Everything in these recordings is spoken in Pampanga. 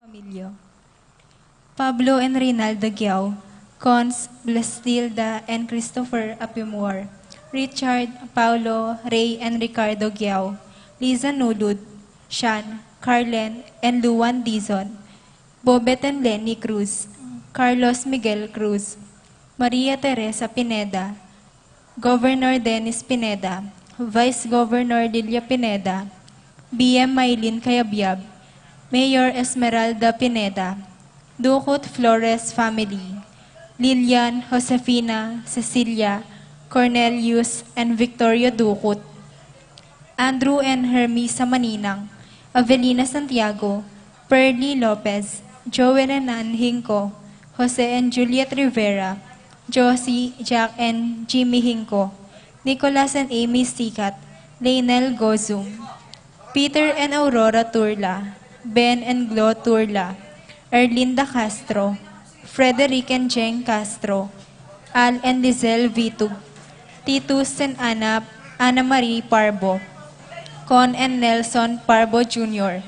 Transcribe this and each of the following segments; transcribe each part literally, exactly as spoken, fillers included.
Emilio, Pablo and Reynaldo Giao, Cons Blastilda and Christopher Apimwar, Richard, Paulo, Ray and Ricardo Giao, Liza Nulud, Shan, Carlen and Luan Dizon, Bobet and Lenny Cruz, Carlos Miguel Cruz, Maria Teresa Pineda, Governor Dennis Pineda, Vice Governor Lilia Pineda, B M Mylene Cayabyab, Mayor Esmeralda Pineda, Ducut Flores family, Lilian, Josefina, Cecilia, Cornelius, and Victoria Ducut, Andrew and Hermisa Maninang, Avelina Santiago, Pearly Lopez, Joel and Ann Hinco, Jose and Juliet Rivera, Josie, Jack and Jimmy Hinco, Nicolas and Amy Sicat, Leonel Gozum, Peter and Aurora Turla, Ben and Glo Turla, Erlinda Castro, Frederick and Jeng Castro, Al and Lizelle Vitug, Titus and Ana, Ana Marie Parbo, Con and Nelson Parbo Junior,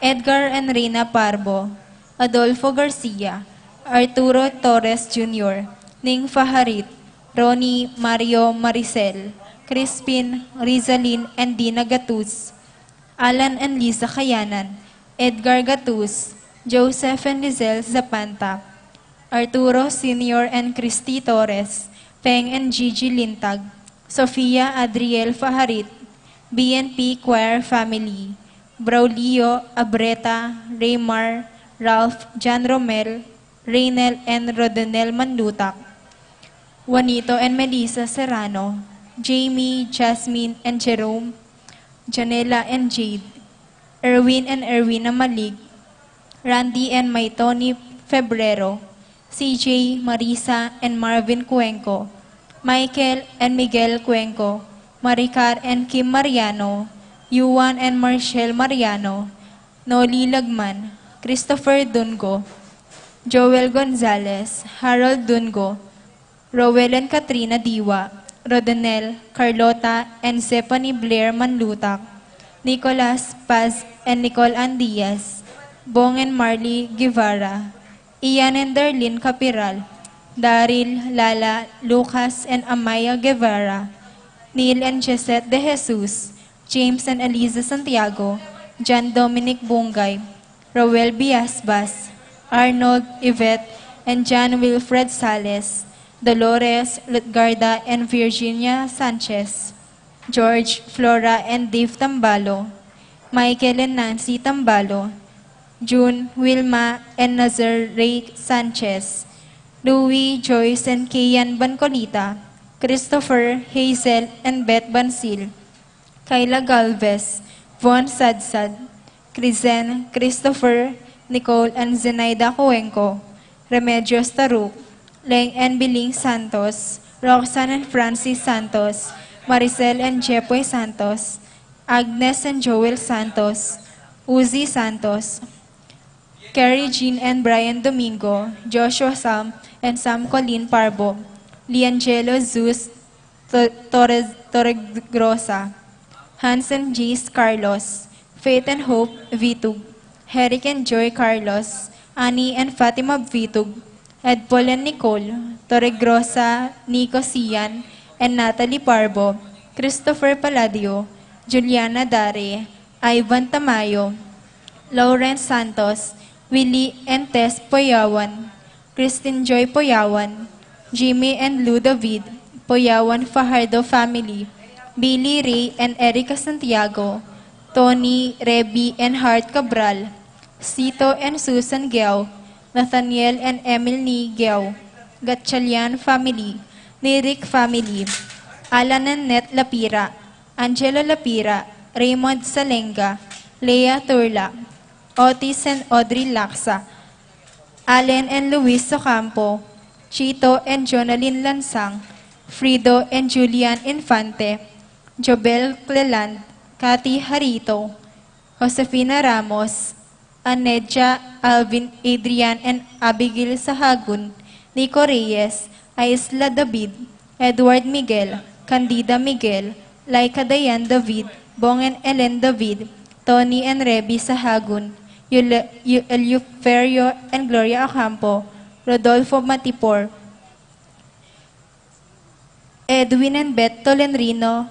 Edgar and Rina Parbo, Adolfo Garcia, Arturo Torres Junior, Ning Fajarit, Ronnie, Mario, Maricel, Crispin, Rizalin, and Dina Gatus, Alan and Lisa Kayanan, Edgar Gatus, Joseph and Lizelle Zapanta, Arturo Senior and Christy Torres, Peng and Gigi Lintag, Sofia Adriel Fajarit, B N P Choir family, Braulio, Abreta, Raymar, Ralph, John Romel, Reynel and Rodonel Manlutak, Juanito and Melissa Serrano, Jamie, Jasmine and Jerome, Janela and Jade, Erwin and Erwina Malig, Randy and May Tony Febrero, C J, Marisa and Marvin Cuenco, Michael and Miguel Cuenco, Maricar and Kim Mariano, Yuan and Marshall Mariano, Noli Lagman, Christopher Dungo, Joel Gonzalez, Harold Dungo, Roel and Katrina Diwa, Rodonel, Carlota, and Zephany Blair Manlutak, Nicolas Paz and Nicole Ann Diaz, Bong and Marley Guevara, Ian and Darlene Capiral, Daryl, Lala, Lucas, and Amaya Guevara, Neil and Josette De Jesus, James and Eliza Santiago, John Dominic Bungay, Roel Biasbas, Arnold, Yvette, and John Wilfred Sales, Dolores, Lutgarda, and Virginia Sanchez, George, Flora, and Dave Tambalo, Michael and Nancy Tambalo, June, Wilma, and Nazar Ray Sanchez, Louis, Joyce, and Kian Bancolita, Christopher, Hazel, and Beth Bansil, Kyla Galvez, Von Sadsad, Crizen, Christopher, Nicole, and Zenaida Cuenco, Remedios Taruk, Leng and Biling Santos, Roxanne and Francis Santos, Maricel and Jeffrey Santos, Agnes and Joel Santos, Uzi Santos, Kerry Jean and Brian Domingo, Joshua Sam and Sam Colin Parbo, Liangelo Zeus To-, Torres, Torregrosa, Hans and Jace Carlos, Faith and Hope Vitug, Herrick and Joy Carlos, Annie and Fatima Vitug, Edpol and Nicole Torregrosa, Nico Sian and Natalie Parbo, Christopher Palladio, Juliana Dare, Ivan Tamayo, Lawrence Santos, Willie and Tess Poyawan, Christine Joy Poyawan, Jimmy and Lou David, Poyawan Fajardo family, Billy Ray and Erica Santiago, Tony, Reby, and Hart Cabral, Sito and Susan Geo, Nathaniel and Emily Geo, Gatchalian family, Nirik family, Alan and Net Lapira, Angelo Lapira, Raymond Salenga, Lea Turla, Otis and Audrey Laksa, Allen and Luis Ocampo, Chito and Jonalyn Lansang, Frido and Julian Infante, Jobel Cleland, Cathy Harito, Josefina Ramos, Aneja, Alvin, Adrian and Abigail Sahagun, Nico Reyes, Aisla David, Edward Miguel, Candida Miguel, Laika Dayan David, Bong and Ellen David, Tony and Reby Sahagun, Yule- Yu- Eleuferio and Gloria Ocampo, Rodolfo Matipor, Edwin and Beth Tolendrino,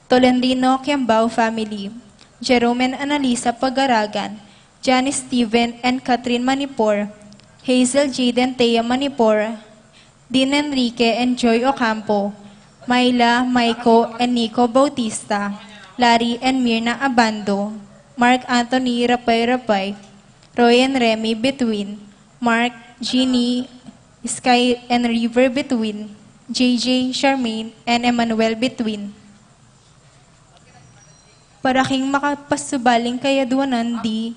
Tolendrino Kiambao family, Jerome and Annalisa Pagaragan, Janice Steven and Catherine Manipor, Hazel Jade and Thea Manipor, Dean Enrique and Joy Ocampo, Myla, Maiko, and Nico Bautista, Larry and Mirna Abando, Mark Anthony Rapay Rapay, Roy and Remy Between, Mark, Jeannie, Sky and River Between, J J, Charmaine, and Emmanuel Between. Para king makapasubaling kayadwanan di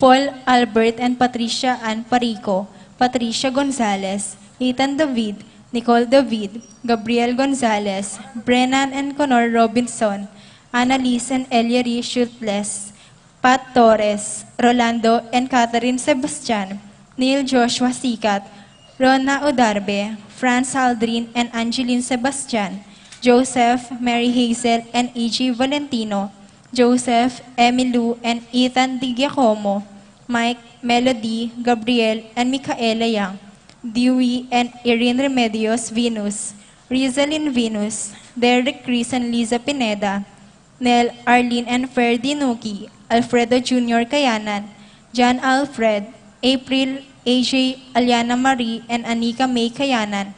Paul Albert and Patricia Ann Parico, Patricia Gonzalez, Ethan David, Nicole David, Gabriel Gonzalez, Brennan and Connor Robinson, Annalise and Ellery Schultles, Pat Torres, Rolando and Catherine Sebastian, Neil Joshua Sikat, Rona Odarbe, Franz Aldrin and Angeline Sebastian, Joseph, Mary Hazel and E J Valentino, Joseph, Emilu and Ethan Di Giacomo, Mike, Melody, Gabriel and Micaela Yang, Dewey and Irene Remedios Venus, Rizalin Venus, Derek, Chris and Liza Pineda, Nel, Arlene and Ferdy Nuki, Alfredo Junior Kayanan, John Alfred, April, A J, Aliana Marie and Anika May Kayanan,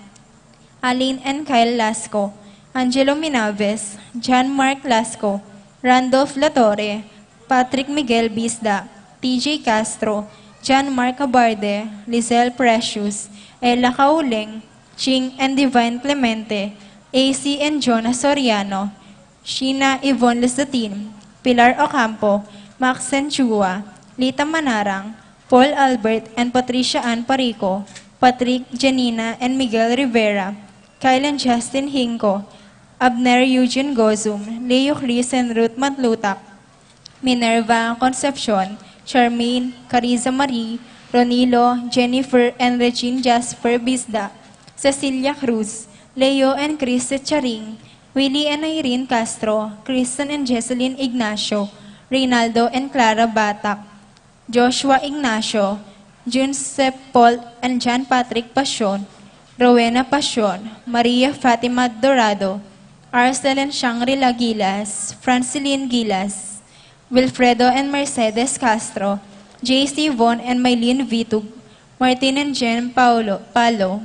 Aline and Kyle Lasco, Angelo Minaves, John Mark Lasco, Randolph Latorre, Patrick Miguel Bisda, T J Castro, John Mark Abarde, Lizelle Precious, Ella Cauleng, Ching and Divine Clemente, A C and Jonah Soriano, Sheena Yvonne Lusatin, Pilar Ocampo, Maxen Chua, Lita Manarang, Paul Albert and Patricia Ann Parico, Patrick, Janina and Miguel Rivera, Kyle and Justin Hinco, Abner Eugene Gozum, Leo Chris and Ruth Matlutak, Minerva Concepcion, Charmaine, Cariza Marie, Ronilo, Jennifer and Regine Jasper Bisda, Cecilia Cruz, Leo and Chris Charing, Willie and Irene Castro, Kristen and Jesselyn Ignacio, Reynaldo and Clara Batak, Joshua Ignacio, Jun Sep Paul and John Patrick Pasion, Rowena Pasion, Maria Fatima Dorado, Arcel and Shangri-La Gilas, Francilyn Gilas, Wilfredo and Mercedes Castro, J C Von and Mylene Vitug, Martin and Jen Paulo, Palo,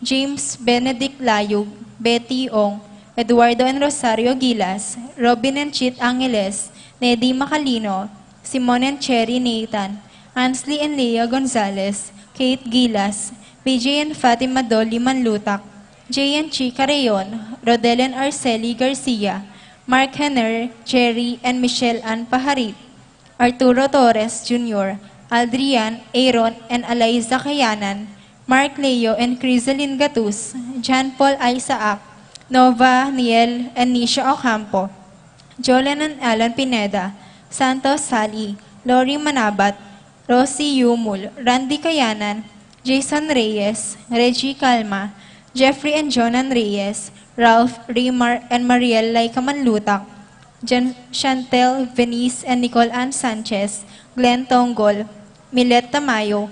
James Benedict Layug, Betty Ong, Eduardo and Rosario Gilas, Robin and Chit Angeles, Nedy Macalino, Simon and Cherry Nathan, Ansley and Leah Gonzalez, Kate Gilas, B J and Fatima Dolly Manlutak, Jay and Chi Carreon, Rodel and Arceli Garcia, Mark Henner, Jerry and Michelle Ann Paharit, Arturo Torres Junior, Aldrian, Aaron and Eliza Kayanan, Mark Leo and Criselyn Gatus, John Paul Isaac, Nova, Niel and Nisha Ocampo, Jolen and Alan Pineda, Santos Sally, Lori Manabat, Rosie Yumul, Randy Kayanan, Jason Reyes, Reggie Calma, Jeffrey and Jonan Reyes, Ralph, Rimar and Mariel Laika Manlutak, Jan- Chantel, Venice and Nicole Ann Sanchez, Glenn Tonggol, Milet Tamayo,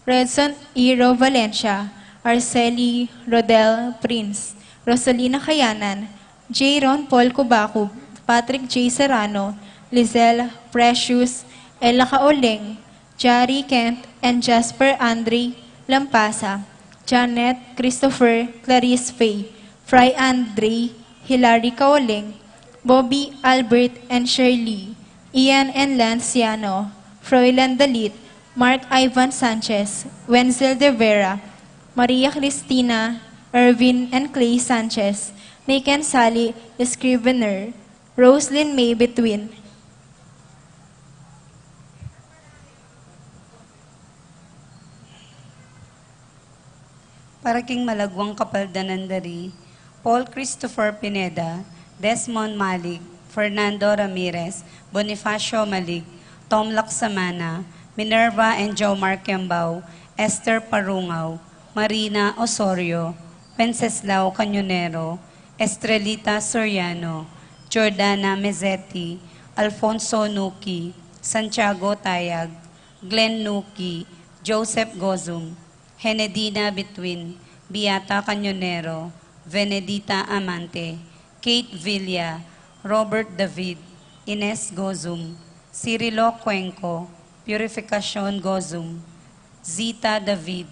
Redson Iro Valencia, Arceli, Rodel Prince, Rosalina Kayanan, J. Ron Paul Cubacub, Patrick J. Serrano, Lizelle, Precious, Ella Caoleng, Jari Kent and Jasper Andre Lampasa, Janet, Christopher, Clarice Faye, Fry Andre, Hilary Caoleng, Bobby, Albert and Shirley, Ian and Lance Yano, Froilan Dalit, Mark Ivan Sanchez, Wenzel De Vera, Maria Cristina, Ervin and Clay Sanchez, Nick and Sally Scrivener, Roslyn May Between. Para king malagwang kapaldanan da ri Paul Christopher Pineda, Desmond Malig, Fernando Ramirez, Bonifacio Malig, Tom Laksamana, Minerva and Jomar Kembao, Esther Parungaw, Marina Osorio, Wenceslao Cañonero, Estrelita Soriano, Jordana Mezzetti, Alfonso Nuki, Santiago Tayag, Glenn Nuki, Joseph Gozum, Henedina Betwin, Beata Cañonero, Venedita Amante, Kate Villa, Robert David, Ines Gozum, Cirilo Cuenco, Purificacion Gozum, Zita David,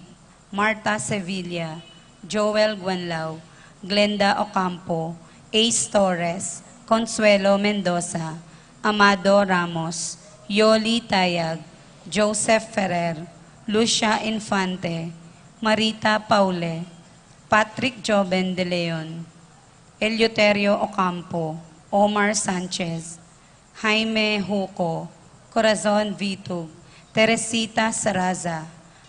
Martha Sevilla, Joel Guanlao, Glenda Ocampo, Ace Torres, Consuelo Mendoza, Amado Ramos, Yoli Tayag, Joseph Ferrer, Lucia Infante, Marita Paule, Patrick Joven de Leon, Eleuterio Ocampo, Omar Sanchez, Jaime Juco, Corazon Vitug, Teresita Saraza,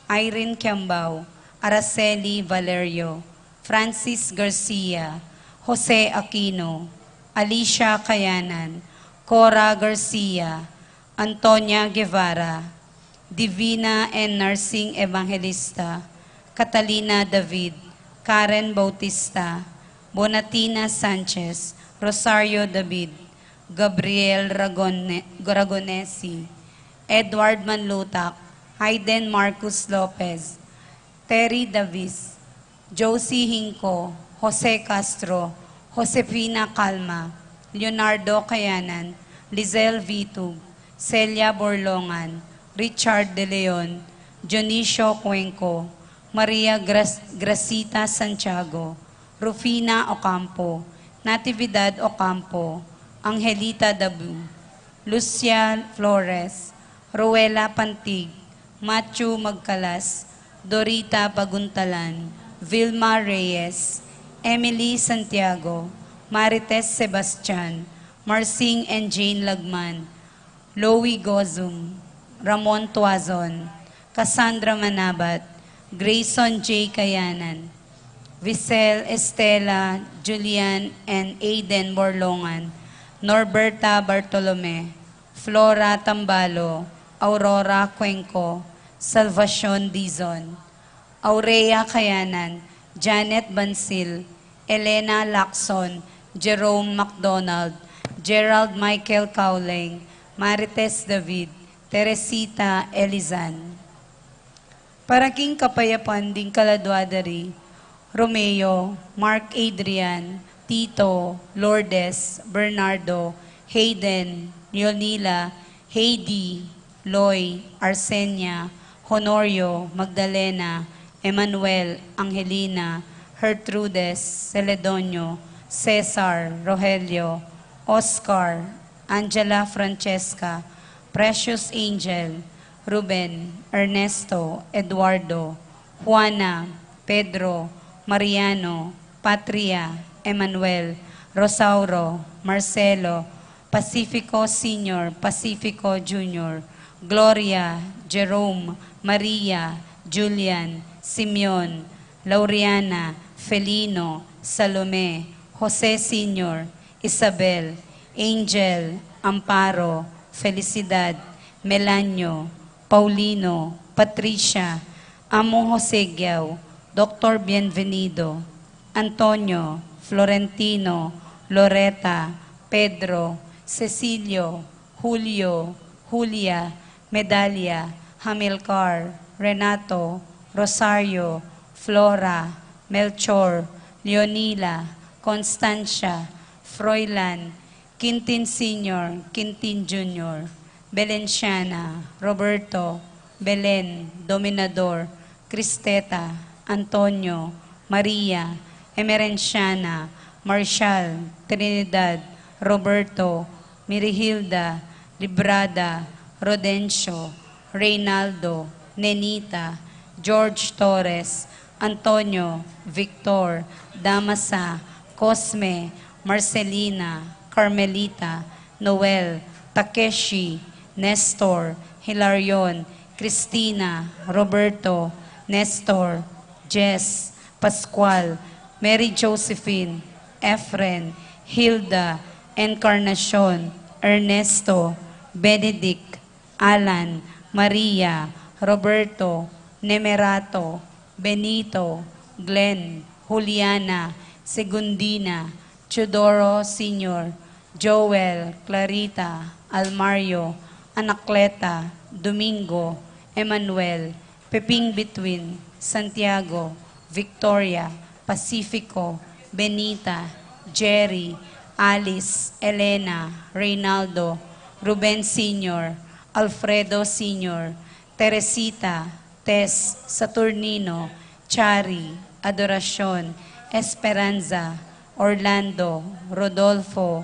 Irene Kiambao, Araceli Valerio, Francis Garcia, Jose Aquino, Alicia Kayanan, Cora Garcia, Antonia Guevara, Divina and Narsing Evangelista, Catalina David, Karen Bautista, Bonatina Sanchez, Rosario David, Gabriel Ragone-, Ragonesi, Edward Manlutak, Hayden Marcus Lopez, Terry Davis, Josie Hinco, Jose Castro, Josefina Calma, Leonardo Kayanan, Lizelle Vitug, Celia Borlongan, Richard De Leon, Dionisio Cuenco, Maria Gras-, Gracita Santiago, Rufina Ocampo, Natividad Ocampo, Angelita Dabu, Lucia Flores, Ruela Pantig, Matthew Magcalas, Dorita Baguntalan, Vilma Reyes, Emily Santiago, Marites Sebastian, Marsing and Jane Lagman, Louie Gozum, Ramon Tuazon, Cassandra Manabat, Grayson J. Kayanan, Visel Estela, Julian and Aiden Borlongan, Norberta Bartolome, Flora Tambalo, Aurora Cuenco, Salvacion Dizon, Aurea Kayanan, Janet Bansil, Elena Lacson, Jerome MacDonald, Gerald Michael Cauling, Marites David, Teresita Elizan. Para king kapayapan ding kaladua da ri, Romeo, Mark Adrian, Tito, Lourdes, Bernardo, Hayden, Leonila, Heidi, Loy, Arsenia, Honorio, Magdalena, Emmanuel, Angelina, Gertrudes, Celedonio, Cesar, Rogelio, Oscar, Angela Francesca, Precious Angel, Ruben, Ernesto, Eduardo, Juana, Pedro, Mariano, Patria, Emmanuel, Rosauro, Marcelo, Pacifico Senior, Pacifico Junior, Gloria, Jerome, Maria, Julian, Simeon, Lauriana, Felino, Salome, Jose Senior, Isabel, Angel, Amparo, Felicidad, Melanio, Paulino, Patricia, Among Jose Giao, Doktor Bienvenido, Antonio, Florentino, Loreta, Pedro, Cecilio, Julio, Julia, Medalia, Hamilcar, Renato, Rosario, Flora, Melchor, Leonila, Constancia, Froilan, Quintin Senior, Quintin Junior, Belenciana, Roberto, Belen, Dominador, Cristeta, Antonio, Maria, Emerenciana, Marshall, Trinidad, Roberto, Mirihilda, Librada, Rodencio, Reynaldo, Nenita, George Torres, Antonio, Victor, Damasa, Cosme, Marcelina, Carmelita, Noel, Takeshi, Nestor, Hilarion, Cristina, Roberto, Nestor, Jess, Pascual, Mary Josephine, Efren, Hilda, Encarnacion, Ernesto, Benedict, Alan, Maria, Roberto, Nemerato, Benito, Glenn, Juliana, Segundina, Teodoro Senior, Joel, Clarita, Almario, Anacleta, Domingo, Emmanuel, Peping Between, Santiago, Victoria, Pacifico, Benita, Jerry, Alice, Elena, Reynaldo, Ruben Senior, Alfredo Senior, Teresita, Tess, Saturnino, Chari, Adoracion, Esperanza, Orlando, Rodolfo,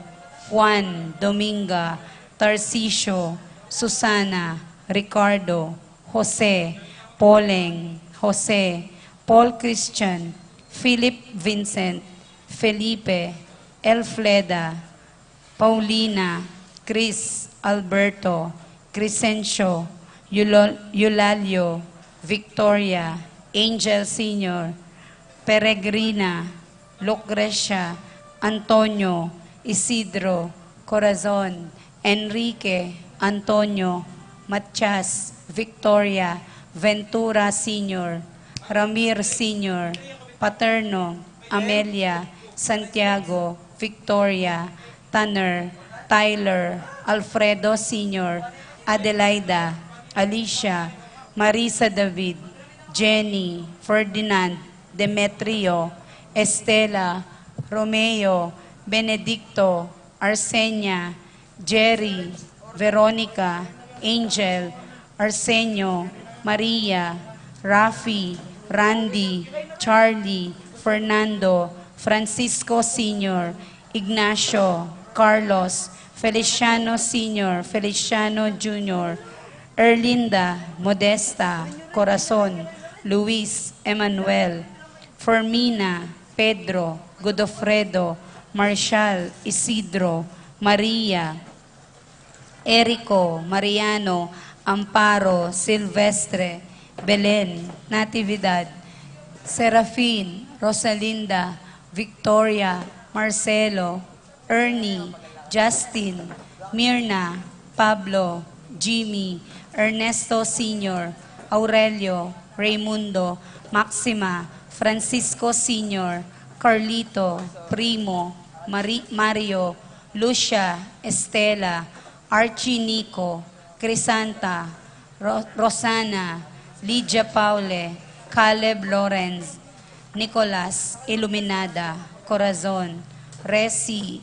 Juan, Dominga, Tarcisio, Susana, Ricardo, Jose, Poleng, Jose, Paul Christian, Philip Vincent, Felipe, Elfleda, Paulina, Chris, Alberto, Crescencio, Eulo- Eulalio, Victoria, Angel Senior, Peregrina, Lucrecia, Antonio, Isidro, Corazon, Enrique, Antonio, Matias, Victoria, Ventura Senior, Ramir Senior, Paterno, Amelia, Santiago, Victoria, Tanner, Tyler, Alfredo Senior, Adelaida, Alicia, Marisa David, Jenny, Ferdinand, Demetrio, Estela, Romeo, Benedicto, Arsenia, Jerry, Veronica, Angel, Arsenio, Maria, Rafi, Randy, Charlie, Fernando, Francisco Senior, Ignacio, Carlos, Feliciano Senior, Feliciano Junior, Erlinda, Modesta, Corazon, Luis, Emmanuel, Fermina, Pedro, Godofredo, Marshall, Isidro, Maria, Erico, Mariano, Amparo, Silvestre, Belen, Natividad, Serafin, Rosalinda, Victoria, Marcelo, Ernie, Justin, Mirna, Pablo, Jimmy, Ernesto Senior, Aurelio, Raymundo, Maxima, Francisco Senior, Carlito, Primo, Mari- Mario, Lucia, Estela, Archie, Nico, Crisanta, Ro- Rosana, Lydia Paule, Caleb Lawrence, Nicolas, Iluminada, Corazon, Resi,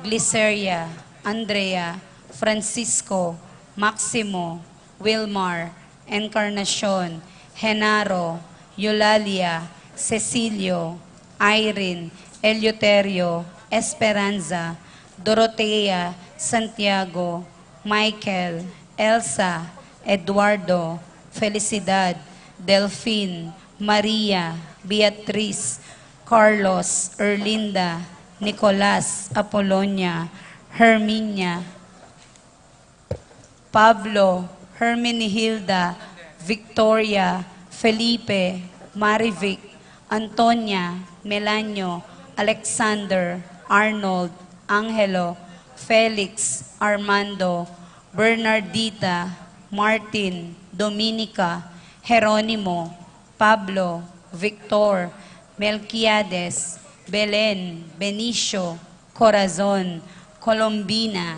Gliceria, Andrea, Francisco, Maximo, Wilmar, Encarnacion, Genaro, Eulalia, Cecilio, Irene, Eleuterio, Esperanza, Dorotea, Santiago, Michael, Elsa, Eduardo, Felicidad, Delfin, Maria, Beatriz, Carlos, Erlinda, Nicolas, Apolonia, Herminia, Pablo, Herminihilda, Victoria, Felipe, Marivic, Antonia, Melanio, Alexander, Arnold, Angelo, Felix, Armando, Bernardita, Martin, Dominica, Jeronimo, Pablo, Victor, Melquiades, Belen, Benicio, Corazon, Colombina,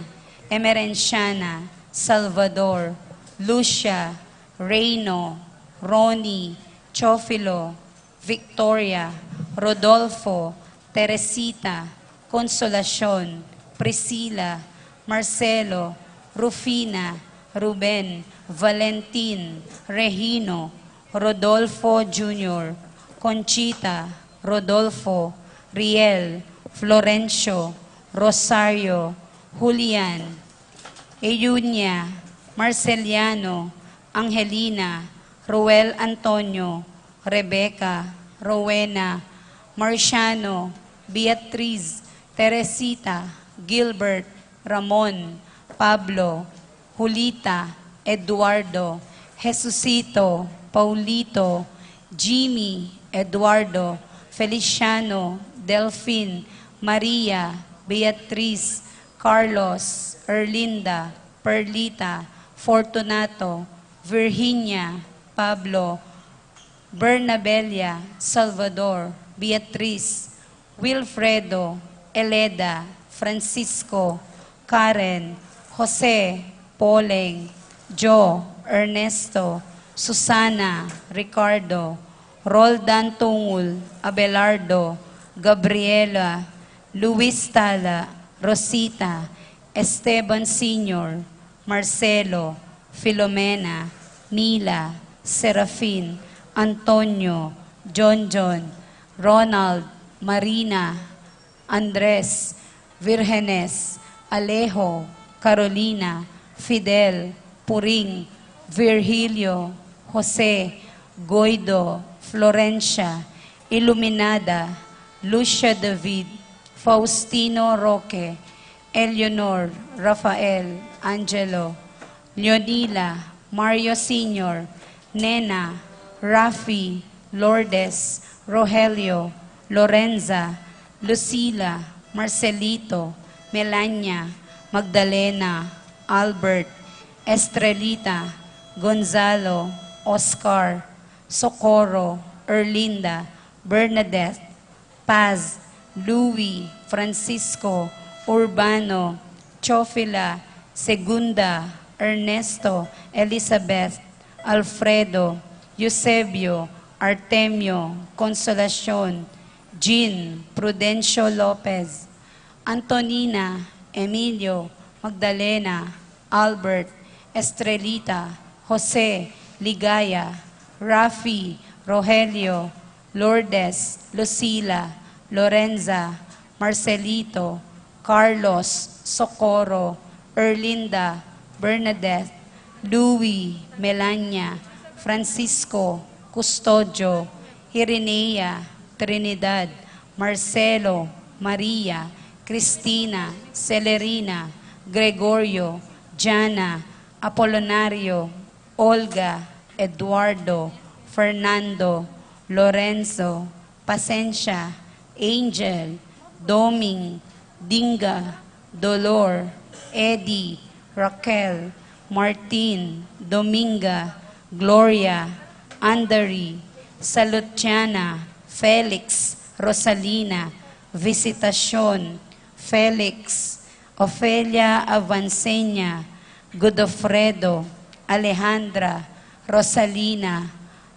Emerenciana, Salvador, Lucia, Reino, Ronnie, Teofilo, Victoria, Rodolfo, Teresita, Consolacion, Priscila, Marcelo, Rufina, Ruben, Valentin, Regino, Rodolfo Junior, Conchita, Rodolfo, Riel, Florencio, Rosario, Julian, Eunia, Marceliano, Angelina, Ruel Antonio, Rebecca, Rowena, Marciano, Beatriz, Teresita, Gilbert, Ramon, Pablo, Julita, Eduardo, Jesucito, Paulito, Jimmy, Eduardo, Feliciano, Delfin, Maria, Beatriz, Carlos, Erlinda, Perlita, Fortunato, Virginia, Pablo, Bernabella, Salvador, Beatriz, Wilfredo, Eleda, Francisco, Karen, Jose, Poleng, Jo, Ernesto, Susana, Ricardo, Roldan Tungul, Abelardo, Gabriela, Luis Tala, Rosita, Esteban Senior, Marcelo, Filomena, Nila, Serafin, Antonio, Jonjon, Ronald, Marina, Andres, Virgenes, Alejo, Carolina, Fidel, Puring, Virgilio, Jose, Guido, Florencia, Iluminada, Lucia David, Faustino Roque, Eleanor, Rafael, Angelo, Leonila, Mario Senior, Nena, Rafi, Lourdes, Rogelio, Lorenza, Lucila, Marcelito, Melania, Magdalena, Albert, Estrelita, Gonzalo, Oscar, Socorro, Erlinda, Bernadette, Paz, Louis, Francisco, Urbano, Chofila, Segunda, Ernesto, Elizabeth, Alfredo, Eusebio, Artemio, Consolacion, Jean, Prudencio Lopez, Antonina, Emilio, Magdalena, Albert, Estrelita, Jose, Ligaya, Rafi, Rogelio, Lourdes, Lucila, Lorenza, Marcelito, Carlos, Socorro, Erlinda, Bernadette, Louis, Melania, Francisco, Custodio, Irinea, Trinidad, Marcelo, Maria, Cristina, Celerina, Gregorio, Jana, Apolonario, Olga, Eduardo, Fernando, Lorenzo, Pasensia, Angel, Doming, Dinga, Dolor, Eddie, Raquel, Martin, Dominga, Gloria, Andari, Salutiana, Felix, Rosalina, Visitacion, Felix, Ofelia Avancenia, Godofredo, Alejandra, Rosalina,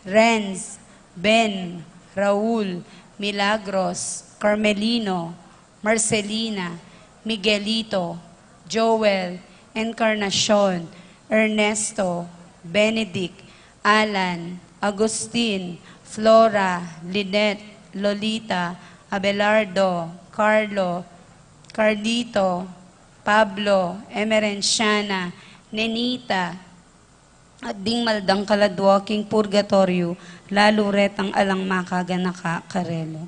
Renz, Ben, Raul, Milagros, Carmelino, Marcelina, Miguelito, Joel, Encarnacion, Ernesto, Benedict, Alan, Agustin, Flora, Lynette, Lolita, Abelardo, Carlo, Carlito, Pablo, Emerenciana, Nenita, at ding maldang kaladua king purgatoryo, lalu retang alang makaganaka karela.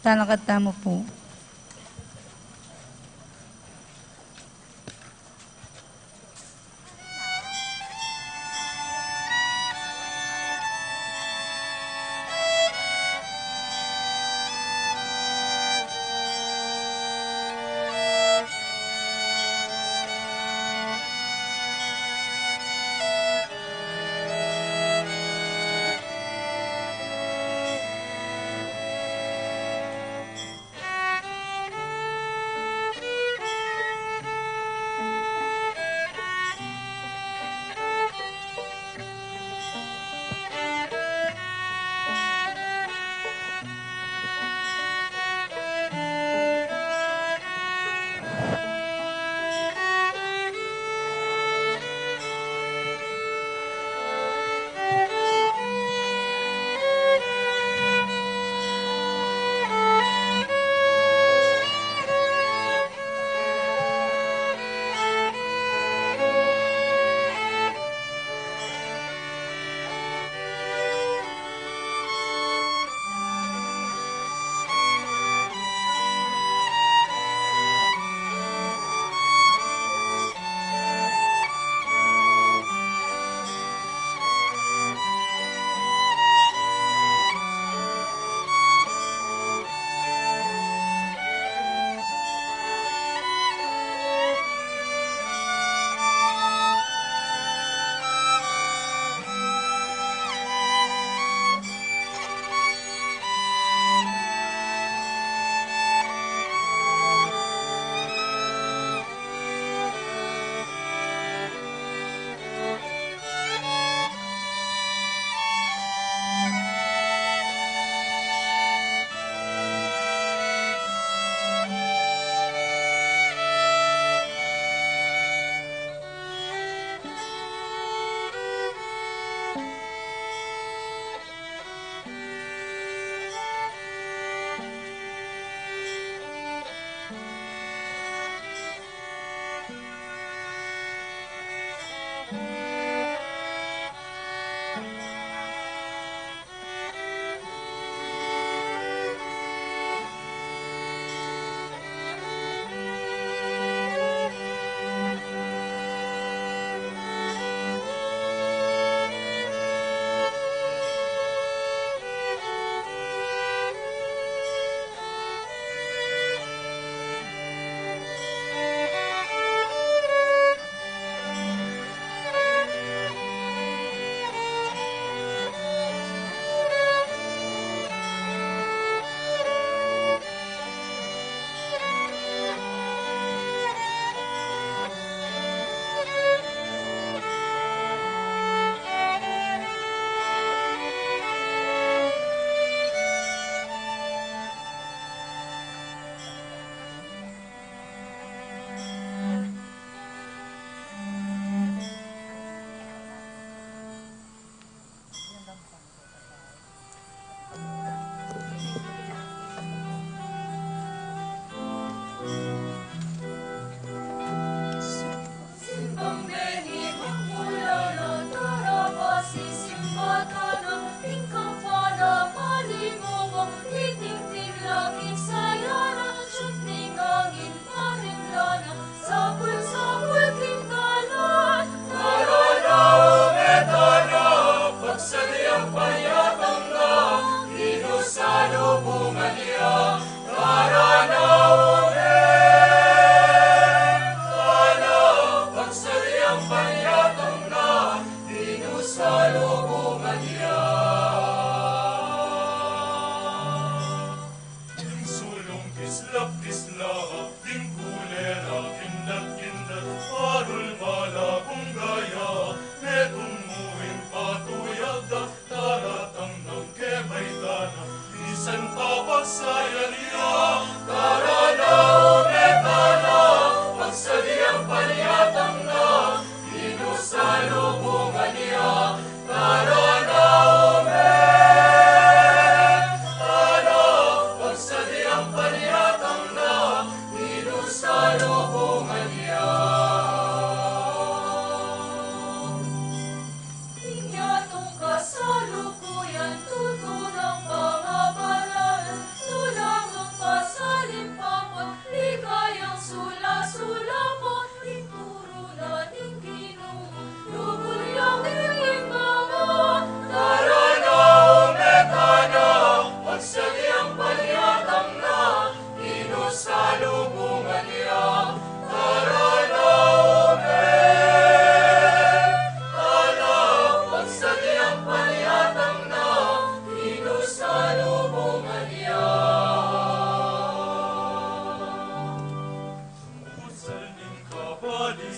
Talakad tamu pu.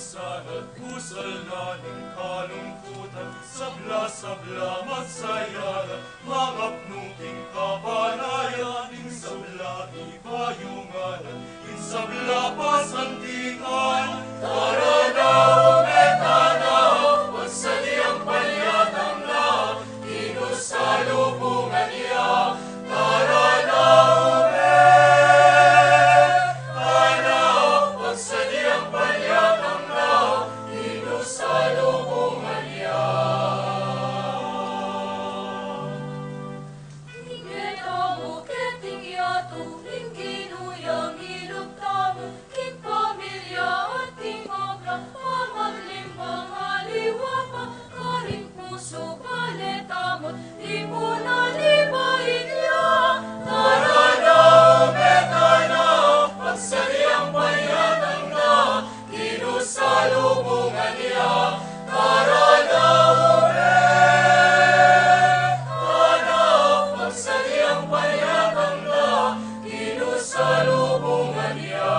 Sana kusal na ning kalungkutan, sabla-sabla magsaya na, mangapnu king kapanayan, ning sabla ibayungan, ning sabla pasantingan. Tara na, o, meta na, pagsadyang panyatang na, Ginu salubungan ya. Tara na, o, meta na, pagsadyang panyatang na, Ginu salubungan ya. Ing meta mu keting yatu, ing Ginu ya ing ilub tamu, king pamilya at king obra, pamaglimbang aliwa pa, karing pusu pale tamu, ipunalibain ya. Tara na, o, meta na, pagsadyang panyatang na, Ginu salubungan ya. Tara na, o, meta na, pagsadyang panyatang na, Ginu salubungan ya.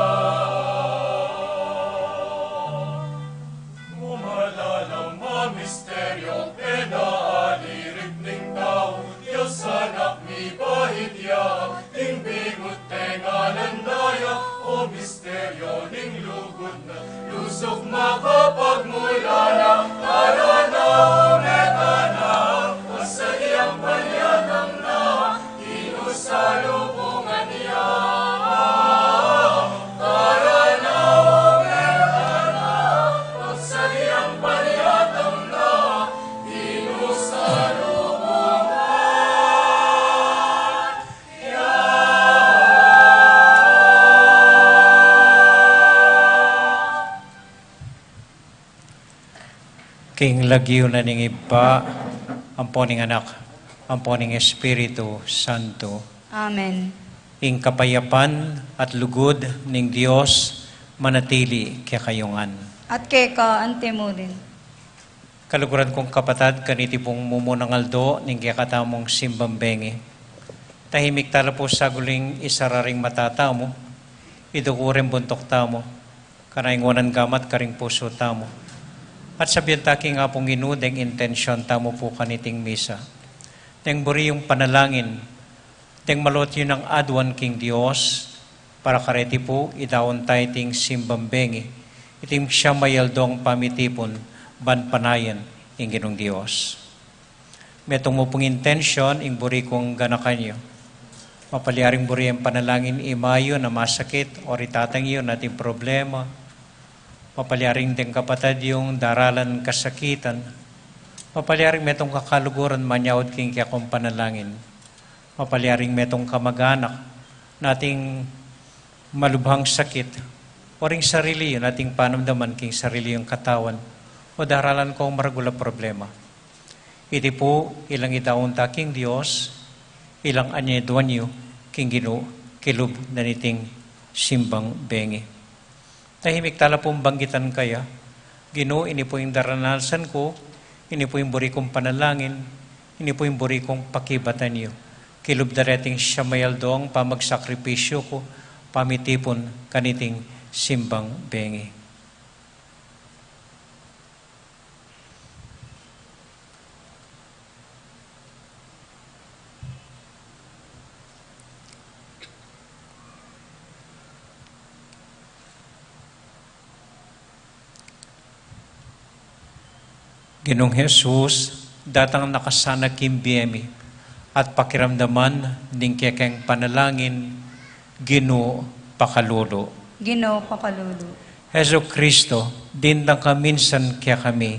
Mumalalam a misteryo, penalirik ning tau, Dios Anak mibait ya, ing bingut tengalan na ya, o misteryo ning lugud na, lusuk makapagmula na. Tara na, o, meta na, pagsadyang panyatang na, Ginu salubungan ya. Tara na, o, meta na, pagsadyang panyatang na, Ginu salubungan ya. King lagyu na ning Ibpa, ampo ning Anak, ampo ning Espiritu Santo. Amen. Ing kapayapan at lugud ning Dios manatili kekayu ngan. At keka antimurin. Kaluguran kung kapatad, kaniti pung mumunang aldo ning kekatamung simbang bengi, tahimik tala pu saguli ing isara ring mata tamu, iduku ring buntuk tamu, kanaingunan gamat karing pusu tamu. At sabian ta king Apung Ginu deng intensyon tamu pu kaniting misa. Deng buri yung panalangin, deng malot yu nang aduan king Dios, para kareti pu, idaun ta iting simbang bengi, iting siya mayaldong pamitipun, ban panayan ing Ginung Dios. Metung mu pung intensyon ing buri kung ganakan yu. Mapalyaring buri ing panalangin ima yu na masakit, o ring tatang yu na ating problema. Mapalyaring deng kapatad yung daralan kasakitan. Mapalyaring metung kakaluguran manyaut king kekong panalangin. Mapalyaring metung kamaganak na ating malubhang sakit, o ring sarili yu na ating panamdaman king sarili yung katawan, o daralan kong maragul a problema. Iti pu ilang idaun ta king Dios, ilang anyaduan yu king Ginu, kilub na niting simbang bengi. Tahimik tala pung banggitan kaya, Ginu, ini pu ing daranasan ku, ini pu ing buri kung panalangin, ini pu ing buri kung pakibatan yu. Kilub da reting siya mayaldong pamagsakripisyu ku, pamitipun kaniting simbang bengi. Ginung Jesus, datang na ka sana king bie mi, at pakiramdaman ning kekeng panalangin, Ginu, pakalulu. Ginu, pakalulu. Jesucristo, dindang ka minsan kekami,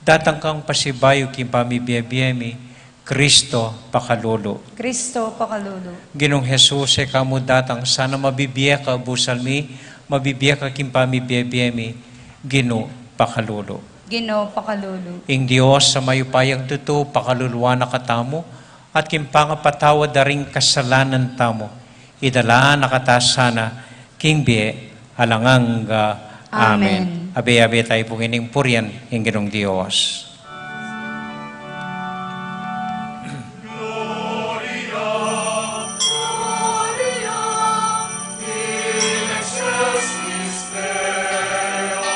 datang kang pasibayu king pamibie-bie mi, Cristo, pakalulu. Cristo, pakalulu. Ginung Jesus, e ka mu datang sana mabibie ka busal mi, mabibie ka king pamibie-bie mi, Ginu, pakalulu. Ginu, pakalulu. Ing Dios a mayupayang tutu, pakaluluan na katamu, at king pangapatawad da ring kasalanan tamu, idala na kata sana king bie alang angga. Amen. Amen. Abe-abe tayu pung ining purian ing Ginung Dios. Gloria, Gloria in excelsis Deo.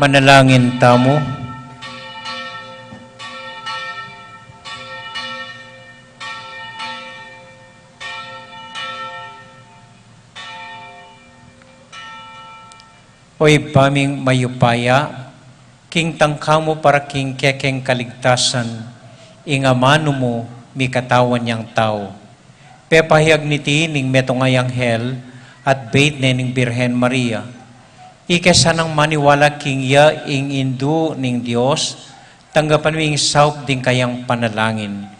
Manalangin tamu. O Ibpa ming mayupaya, king tangka mu para king kekeng kaligtasan, ing amanu mu mikatawan yang tau. Pepahayag niti ning metung a anghel at beit ne ning Birhen Maria. Ika sanang maniwala king iya ing Indu ning Dios, tanggapan mi ing saup ding kayang panalangin.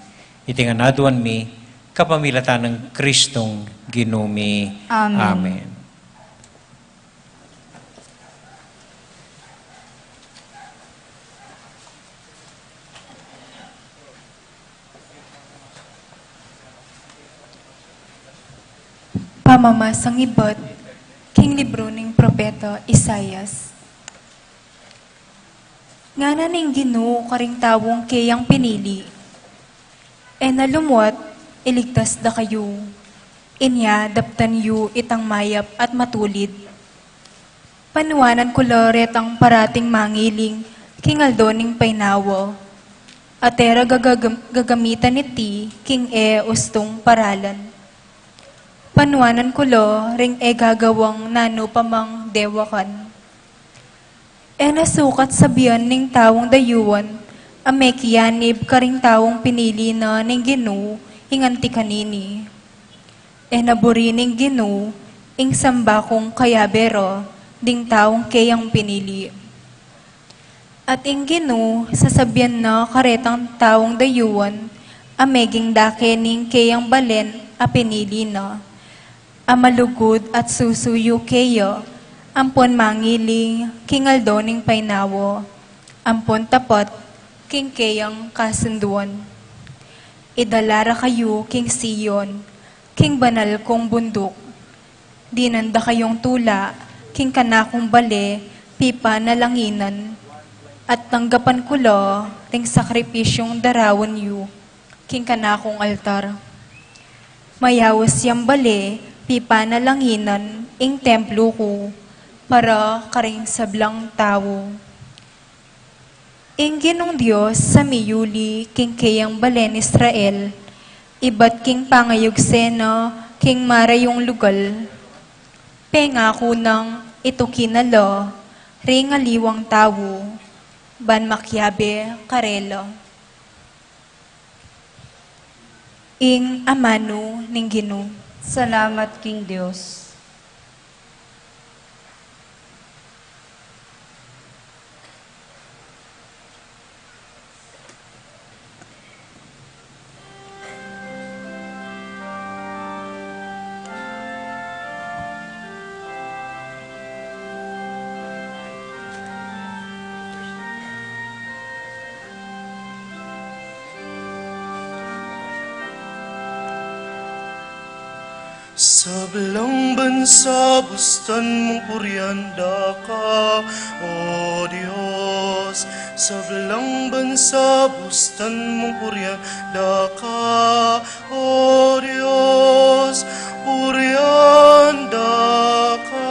Iti ngan aduan mi kapamilatan nang Kristong Ginu mi. Amen. Amen. Pamamasang ibat king libru ning propeta Isaias. Ngana ning Ginu karing taung keyang pinili, "E na lumuat, iligtas da kayu. Inya daptan yu itang mayap at matulid." Panuanan ku la retang parating mangiling king aldo ning painawa, at e ra gagagam-, gagamitan iti king e ustung paralan. Panuanan ku la ring e gagawang nanu pa mang dewakan. E na sukat sabian ning taung dayuan a mekianib karing taung pinili na ning Ginu ing anti kanini. E na buri ning Ginu ing sambakung kayabe ra ding taung keyang pinili. At ing Ginu sasabian na karetang taung dayuan a meging dake ning keyang balen a pinili na, a malugud at susuyu keya ampon mangiling king aldo ning painawa, ampon tapat king keyang kasunduan. Idala ra kayu king Sion, king banal kung bunduk. Dinan da kayung tula king kanakung bale pipanalanginan, at tanggapan ku la ring sakripisyung daraun yu king kanakung altar. Mayaus yang bale pipanalanginan ing templu ku para karing sablang tau. Ing Ginung Dios a miyuli king keyang balen Israel, ibat king pangayugse na king marayung lugal, pengaku nang ituki na la ring aliwang tau ban makiabe karela. Ing amanu ning Ginu. Salamat king Dios. Sablang bansa bustan mung purian da ka, O Dios. Sablang bansa bustan mung purian da ka, O Dios, purian da ka.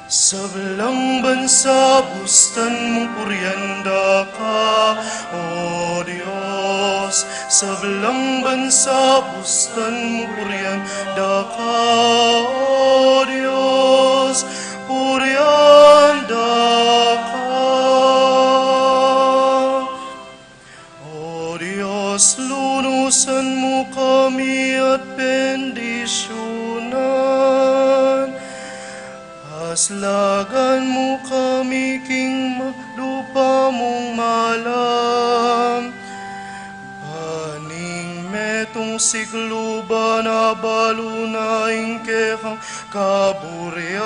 Sablang bansa bustan mung purian da ka, O Dios. Sablang bansa bustan mung purian da ka, O Dios, purian da ka. O Dios, lunusan mu kami at bendisyunan. Aslagan mu kami king ma-, lupa mung malam. Ban ing metung siklu ban abalu na ing kekang kaburian,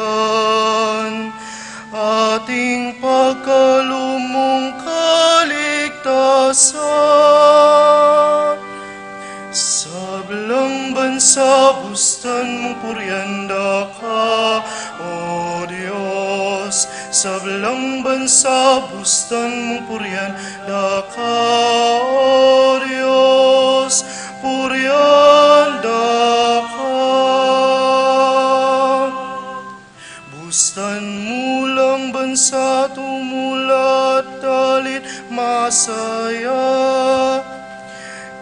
at ing pagkalub mung kaligtasan. Sablang bansa bustan mung purian da ka, O Dios. Sablang bansa bustan mung purian da ka, O Dios, purian da ka. Bustan mu saya.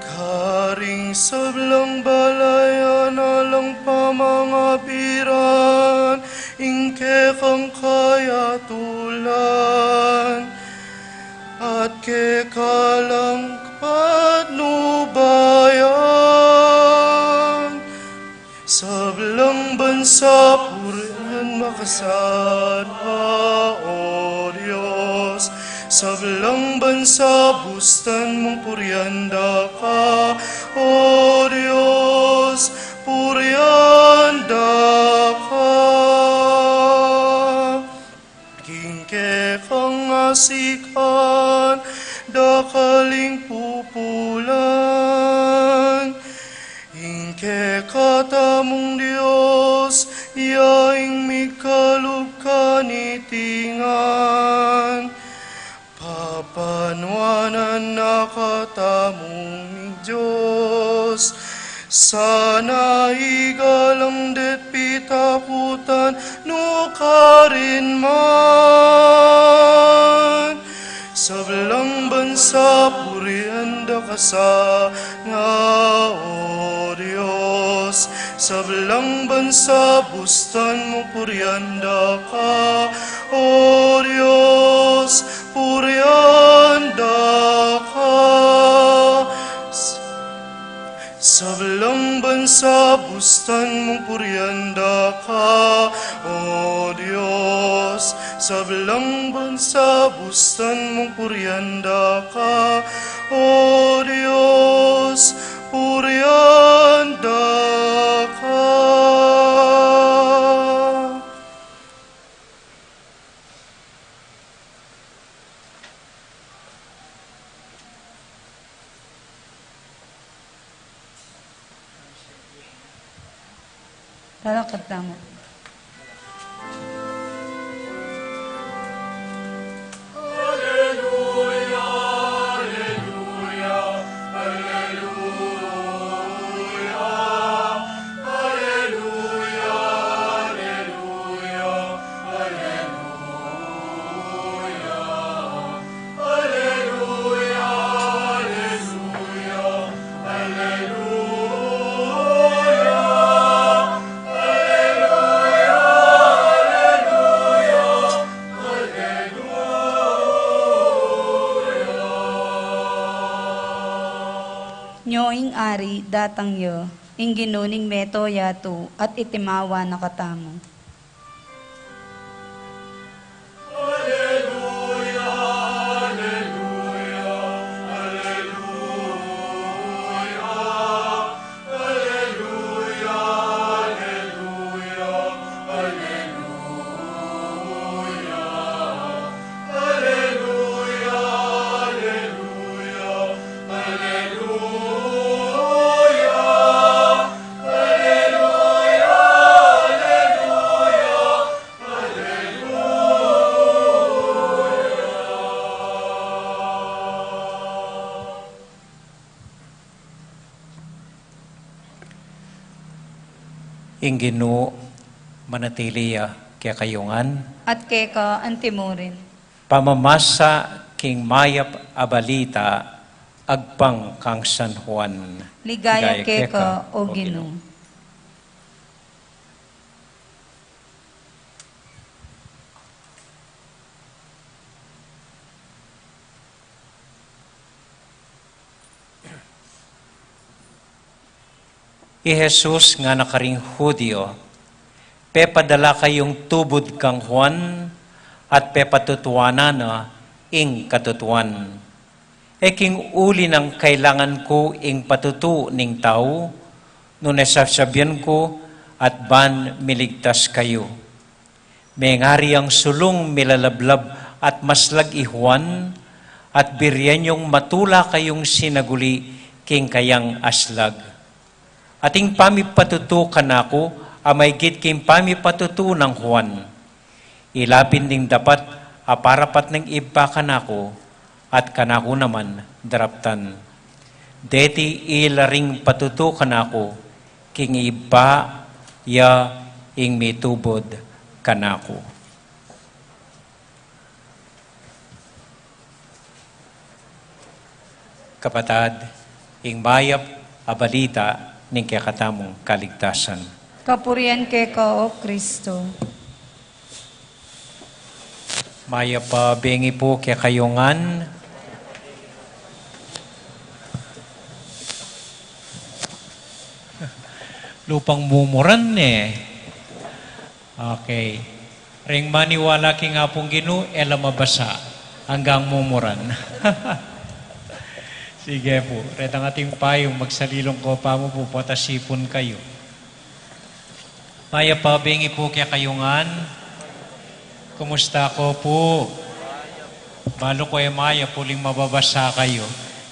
Karing sablang balayan alang pamangabiran ing kekang kayatulan, at keka lang patnubayan. Sablang bansa purian da ka sana, O Dios. Sablang bansa bustan mung purian da ka, O Dios, purian da ka. King kekang asikan dakal ing pupulan, ing kekatamung Dios, ya ing mikalub kanitingan. Papanuanan na katamung Dios, sana igalang de't pitakutan nu karin man. Sablang bansa purian da ka sana, O Dios. Sablang bansa bustan mung purian da ka, O Dios, purian da ka. Sablang bansa bustan mung purian da ka, O Dios. Sablang bansa bustan mung purian da ka, O Dios, purian da ka. Talakad tamu. Nyo ing Ari, datang ya, ing Ginu ning mabilug a yatu, at itimawa na katamu. Ing Ginu manatili ya kekayu ngan. At keka antimurin. Pamamasa king mayap a balita agpang kang San Juan. Ligaya keka, O Ginu. I Jesus ngana karing Judio, pepadala kayung tubud kang Juan, at pepatutuanan na ing katutuan. E king uli nang kailangan ku ing patutu ning tau, nune sasabian ku, at ban miligtas kayu. Mengari yang sulung milalablab at maslag i Juan, at birian yung matula kayung sinaguli king kayang aslag. At ing pamipatutu kanaku a maigit king pamipatutu nang Juan, ila pin ding dapat a parapat ning Ibpa kanaku, at kanaku naman daraptan. Deti ila ring patutu kanaku, king Ibpa ya ing mitubud kanaku. kapatad, ing mayap a balita ning kekatamung kaligtasan. Kapurian keka, O Kristo. Mayap a bengi pu kekayu ngan. Lupang mumuran ne. Okay. Reng maniwala king Apung Ginu, e la mabasa anggang mumuran. Sige pu, retang ating payung, magsalilung ko pa mu pu, pota sipun kayu. Mayap a bengi pu kekayu ngan. Kumusta ko pu? Balu ko e mayap uling mababasa kayu.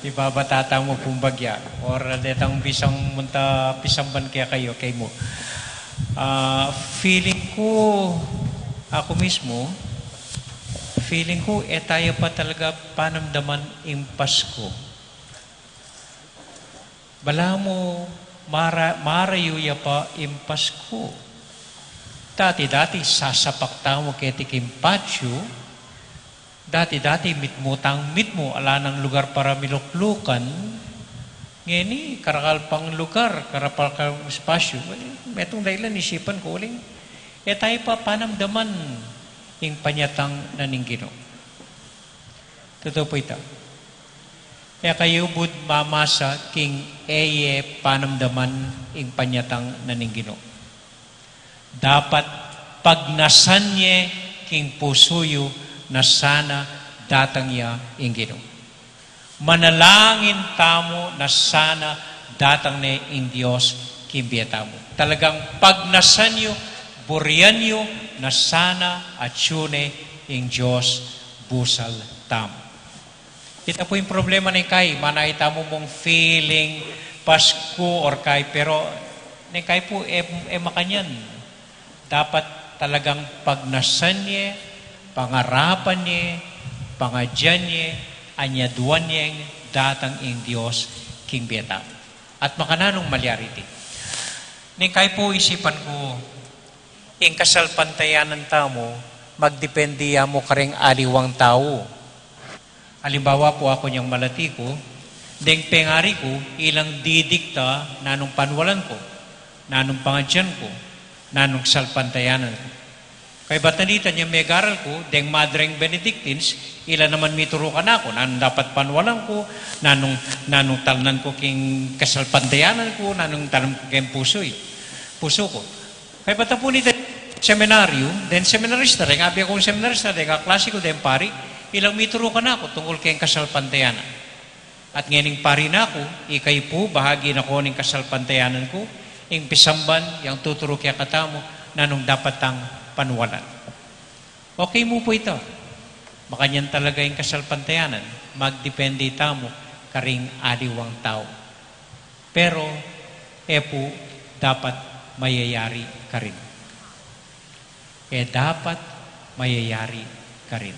Ibabata tamu pung bagya. Or detang bisang munta pisamban kekayu, kaymu. Ah, feeling ku, aku mismu, feeling ku, e taya pa talaga panamdaman ing Pasku. Balamu mara-, marayu ya pa ing Pasku. Dati-dati, sasapak tamu keti king patio. Dati-dati, mitmu tang mitmu, ala nang lugar para miluklukan. Ngeni, karakal pang lugar, karakal pang espasyu. Metung dahilan, isipan ku uling, e taya pa panamdaman ing panyatang na ning Ginu. Tutu pu ita. E kayu bu't mamasa king e ye panamdaman ing panyatang na ning Ginu. Dapat pagnasan ye king pusu yu na sana datang ya ing Ginu. Manalangin tamu na sana datang ne ing Dios king bie tamu. Talagang pagnasan yu, burian yu na sana atyu ne ing Dios busal tamu. Ita pu ing problema, neng kai, manay tamu mung feeling Pasku or kai, pero neng kai pu, e, e makanyan. Dapat talagang pagnasan ye, pangarapan ye, pangadyan ye, anyaduan yeng datang ing Dios king bie tamu. At makananung malyari iti? Neng kai pu, isipan ku, ing kasalpantayanan tamu, magdepende ya mu karing aliwang tau. Alimbawa pu, aku nyang malati ku, deng pengari ku, ilang didikta nanung panualan ku, nanung pangadyan ku, nanung kasalpantayanan ku. Kaybat na nita, nyang megaral ku, deng madreng Benedictines, ila naman mituru kanaku, nanung dapat panualan ku, nanung, nanung talnan ku king kasalpantayanan ku, nanung talnan ku king pusu yu, pusu ku. Kaybat na pu nita, seminaryu, deng seminarista, deng abie kung seminarista, deng kaklasi ku, deng pari, ilang mituru kanaku tungkul keng kasalpantayanan. At ngening pari na ku, ikayu pu, bahagi na ko ning kasalpantayanan ku, ing pisamban, yang tuturu kekatamu, nanung dapat tang panualan. Okay mu pu ita. Makanyan talaga ing kasalpantayanan, magdepende tamu karing aliwang tau. Pero e pu dapat mayayari karin. E dapat mayayari karin.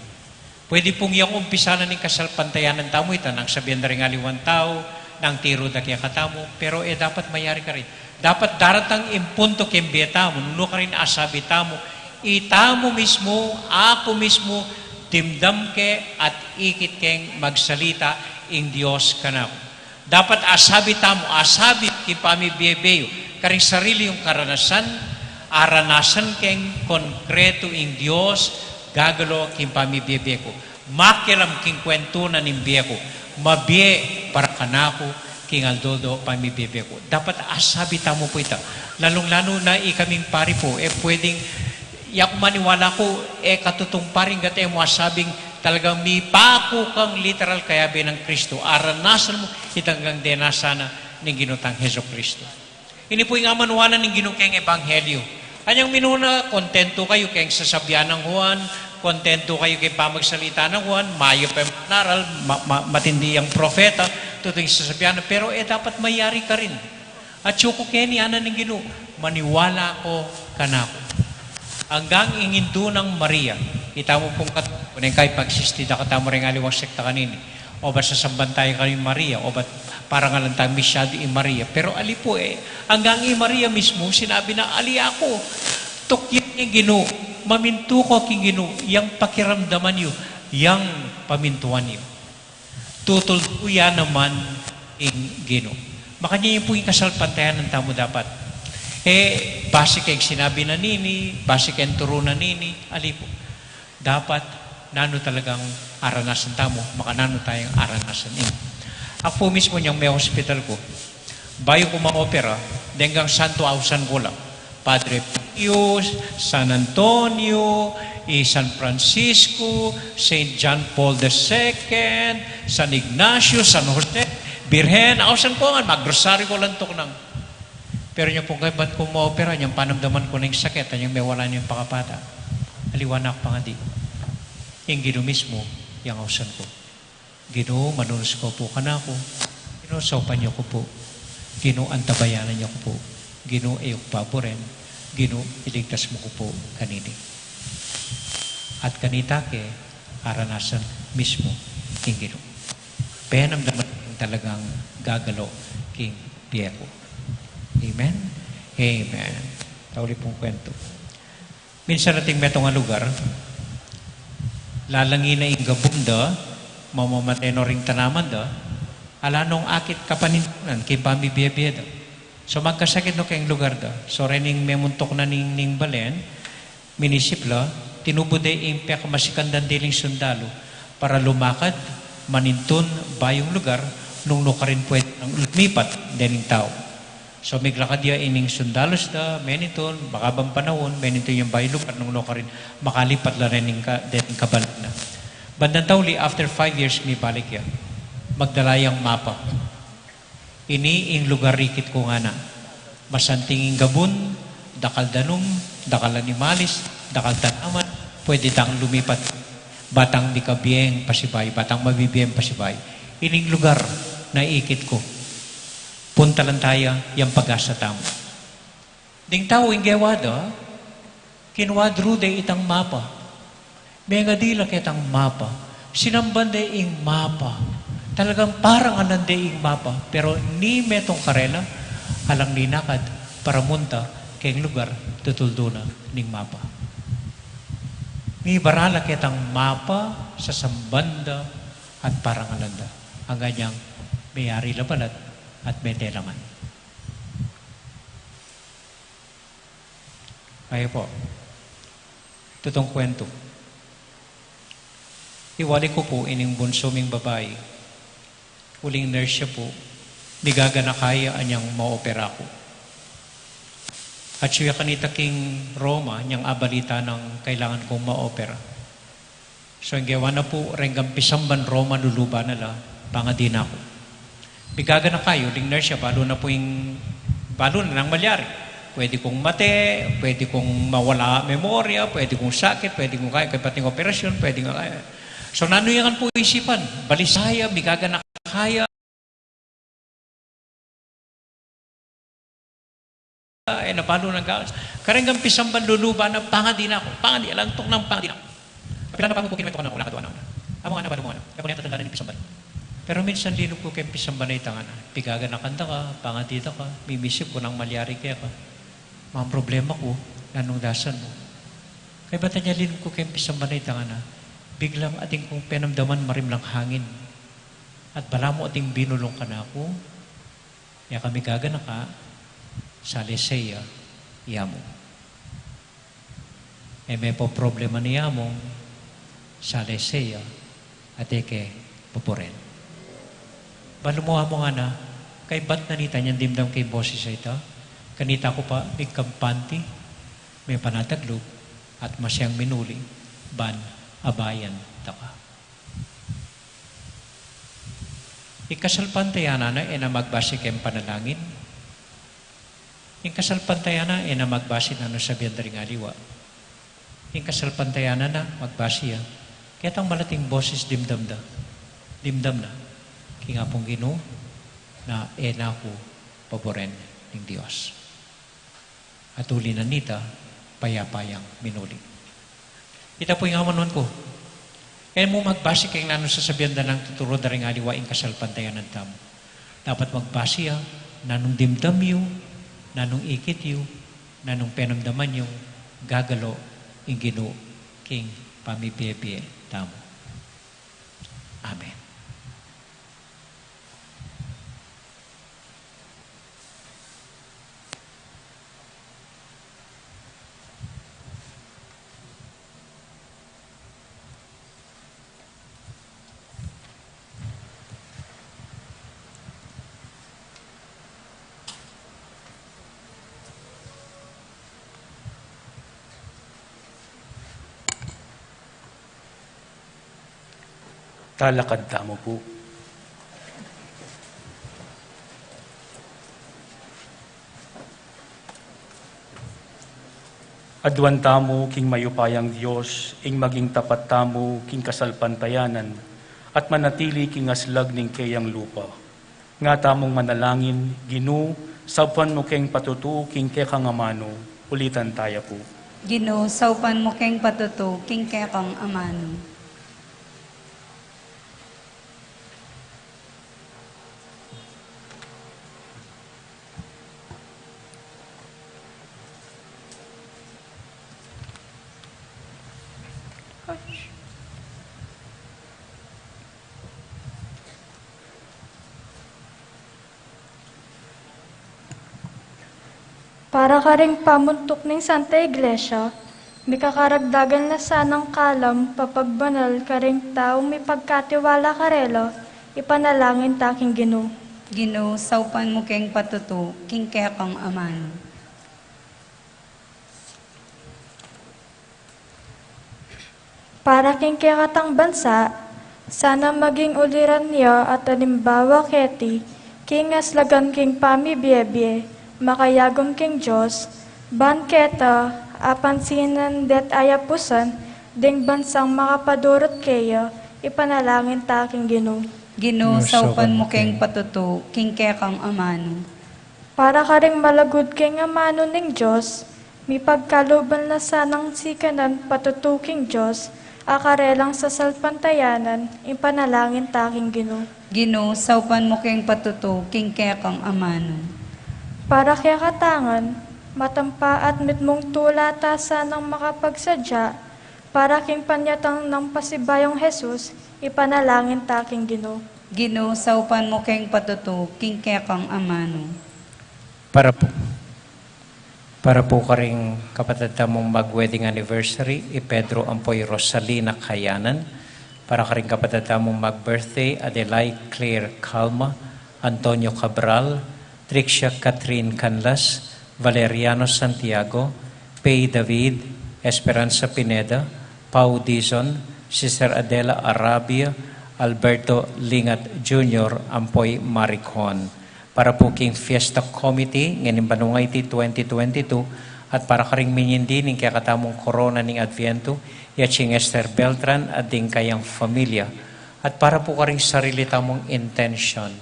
Pwede pung yang umpisa na ning kasalpantayanan tamu, ita nang sabian da ring aliwang tau, nang tiru da kekatamu, pero e dapat mayari karin. Dapat daratang ing puntu keng bie tamu, nung nu karin asabi tamu, itamu mismu, aku mismu, dimdam ke at ikit keng magsalita ing Dios kanaku. Dapat asabi tamu, asabi king pamibie-bie yu, karing sarili yung karanasan, aranasan keng konkretu ing Dios gagalo king pamibie-bie ku. Makialam king kwentu na ning bie ku. Mabie para kanaku king aldo-aldo pamibie-bie ku. Dapat asabi tamu pu ita. Lalung-lalu na ikaming pari pu, e pwedeng, yaku maniwala ku, e katutung pari nggat e mu asabing talagang mipaku kang literal kayabe nang Kristo. Aranasan mu itang gangdena sana ning Ginu tang Jesu Kristo. Ini pu ing amanuanan ning Ginu keng ebanghelyu. Anyang minuna, kontentu kayu keng sasabian nang Juan, kontentu kayu keng pamagsalita nang Juan, mayap yang manaral, ma-, ma-, matindi yang propeta, tutu ing sasabian na, pero e dapat mayari karin. Atyu ku keni, ngana ning Ginu, maniwala ko kanaku. Anggang ing Indu nang Maria, itamu pung kat-, kuneng kai pagsisti da katamu reng aliwang sekta kanini. Obat sasamban tayu kang Maria, obat parangalan tayu misyadu i Maria. Pero ali pu e, anggang i Maria mismu, sinabi na, ali aku, tukyan ing Ginu, mamintu ko king Ginu, yang pakiramdaman yu, yang pamintuan yu. Tutuldu ya naman ing Ginu. Makanyan pu ing kasalpantayanan tamu dapat. E, basi keng sinabi na nini, basi keng turu na nini, ali pu. Dapat nanu talagang aranasan tamu, makananu tayang aranasan ini. Aku pu mismu inyang me-hospital ku, bayu ku maopera, deng Santo Ausan ku la. Padre Pio, San Antonio, i San Francisco, Saint John Paul the Second, San Ignacio, San Jose, Birhen, ausan ku ngan, magrosaryu ku la ngan tuknang. Pero inyang pung kaybat kung maopera, inyang panamdaman ku na ing sakit, inyang mewala na ing pakapata. Aliwa na ku pangadi. Ing Ginu mismu, yang ausan ku. Ginu, manunus ko pu kanaku. Ginu, saupan yu ku pu. Ginu, antabayanan yu ku pu. Ginu, e yu ku paburen. Ginu, iligtas mu ku pu kanini. At kanita ke, aranasan mismu ing Ginu. Penamdaman talagang gagalo king bie ku. Amen? Amen. Tauli pung kwentu. Minsan ating metung a lugar, lalangi na ing gabun da, mamamate no ring tanaman da, ala nong akit kapanintunan king pamibie-bie da. So magkasakit no keng lugar da. So rening memuntuk na ning, ning balen, minisip la, tinubu de ing pekamasikan dang diling sundalu para lumakad, manintun bayung lugar, nung nukarin pwede nang lumipat dening tau. So miglakad ya ining sundalus da, menintun, makabang panaun, menintun yang bayung lugar, nung nukarin makalipat la rening ka, dening kabalan na. Bandang tauli, after five years, mibalik ya. Magdala yang mapa. Ini ing lugar ikit ku ngana. Masanting ing gabun, dakal danum, dakal animalis, dakal tanaman, pwede tang lumipat. Ba tang mikabieng pasibayu, ba tang mabibieng pasibayu. Ining lugar na ikit ku. Puntalan taya yang pag-asa tamu. Ding tau ing gewa da, kinwadru de itang mapa. Mengadi la ketang mapa. Sinamban de ing mapa. Talagang parangalan de ing mapa. Pero ni metung karela, alang linakad para munta keng lugar tutuldu na ning mapa. Mibara la ketang mapa, sasamban da at parangalan da. Anggang inyang meyari la balat at mete la ngan. Ayu pu. Tutung kwentu. Iwali ku pu ining bunsu ming babai. Uling nurse ya pu. Migaganaka ya inyang maopera ku. Atsu ya kanita king Roma, inyang abalita nang kailangan kung maopera. So, ing gewa na pu, renggang pisamban Roma, luluban na la, pangadi na ku. Migaganaka ya, ding nurse ya, balu na pu ing, balu na nang malyari. Pwede kung mate, pwede kung mawala memorya, pwede kung sakit, pwede kung kaya, kaybat ning operasyon, pwede nga kaya. So, nanu ya ngan pu isipan, balisa ya, migaganaka ya, e na balu nang gawan. Karenggang pisamban luluban na, pangadi na ku. Pangadi, alang tuknang pangadi na ku. Apila na pangu ku kinwentu kanaku, lakad wa na. Amu ngana, balu mu ngana. Aku ne, tatandaan na ning pisamban. Pero minsan linub ku keng pisamban a ita ngana. Pigaganakan da ka, pangadi da ka, mimisip ku nang malyari keka. Mang problema ku, nanung dasan mu. Kaybat anya linub ku keng pisamban a ita ngana. Biglang atin kung penamdaman marimlang hangin. At balamu ating binulung kanaku, e ka migaganaka, salese ya i amung. E me poproblema ni amung, salese ya, at e ke pupuren. Balu mu, amu ngana, kaybat na nita inyang dimdam king boses a ita, kanita ku pa migkampante, mepanataglub, at masyang minuli, ban abayan da ka. Ing kasalpantayanan na e na magbase keng panalangin. Ing kasalpantayanan na e na magbase nanu sabian da ring aliwa. Ing kasalpantayanan na magbase ya ketang malating boses dimdam da. Dimdam na king Apung Ginu na e na ku paburen ning Dios. At uli na nita, payapa yang minuli. Ita pu ing amanuan ku. E mu magbase keng nanu sasabian da nang tuturu da ring aliwa ing kasalpantayanan tamu. Dapat magbase ya, nanung dimdam yu, nanung ikit yu, nanung penamdaman yung gagalo ing Ginu king pamibie-bie tamu. Amen. Talakad tamu pu. Aduan tamu king mayupayang Dios, ing maging tapat tamu king kasalpantayanan, at manatili king aslag ning keyang lupa. Nga tamung manalangin, Ginu, saupan mu keng patutu king kekang amanu. Ulitan taya pu. Ginu, saupan mu keng patutu king kekang amanu. Para karing pamuntuk ning Santa Iglesia, mikakaragdagan la sanang kalam papagbanal karing taung mipagkatiwala karela, ipanalangin ta king Ginu. Ginu, saupan mu keng patutu king kekang amanu. Para king kekatang bansa, sana maging uliran ya at alimbawa keti, king aslagan king pamibie-bie, makayagum king Dios, ban keta, apansinan det ayapusan, ding bansang makapadurut keya, ipanalangin ta king Ginu. Ginu, saupan mu keng patutu king kekang amanu. Para karing malugud king amanu ning Dios, mipagkaluban la sanang sikanan patutu king Dios, a karelang sasalpantayanan, ipanalangin ta king Ginu. Ginu, saupan mu keng patutu king kekang amanu. Para kekatang ngan, matampa at mitmung tula ta sanang makapagsadya, para king panyatang nang pasibayung Jesus, ipanalangin ta king Ginu. Ginu, saupan mu keng patutu king kekang amanu. Para pu, para pu karing kapatad tamung mag-wedding anniversary, i Pedro ampo i Rosalina Kayanan. Para karing kapatad tamung mag-birthday, Adelai Claire Calma, Antonio Cabral, Trixia Catherine Canlas, Valeriano Santiago, Pei David, Esperanza Pineda, Pau Dizon, Sister Adela Arabia, Alberto Lingat Junior, ampo i Maricon. Para pu king Fiesta Committee, ngening banua iti twenty twenty-two, at para karing minyindi ning kekatamung korona ning Adviento, i Aching Esther Beltran at ding kayang familia, at para pu karing sarili tamung intention,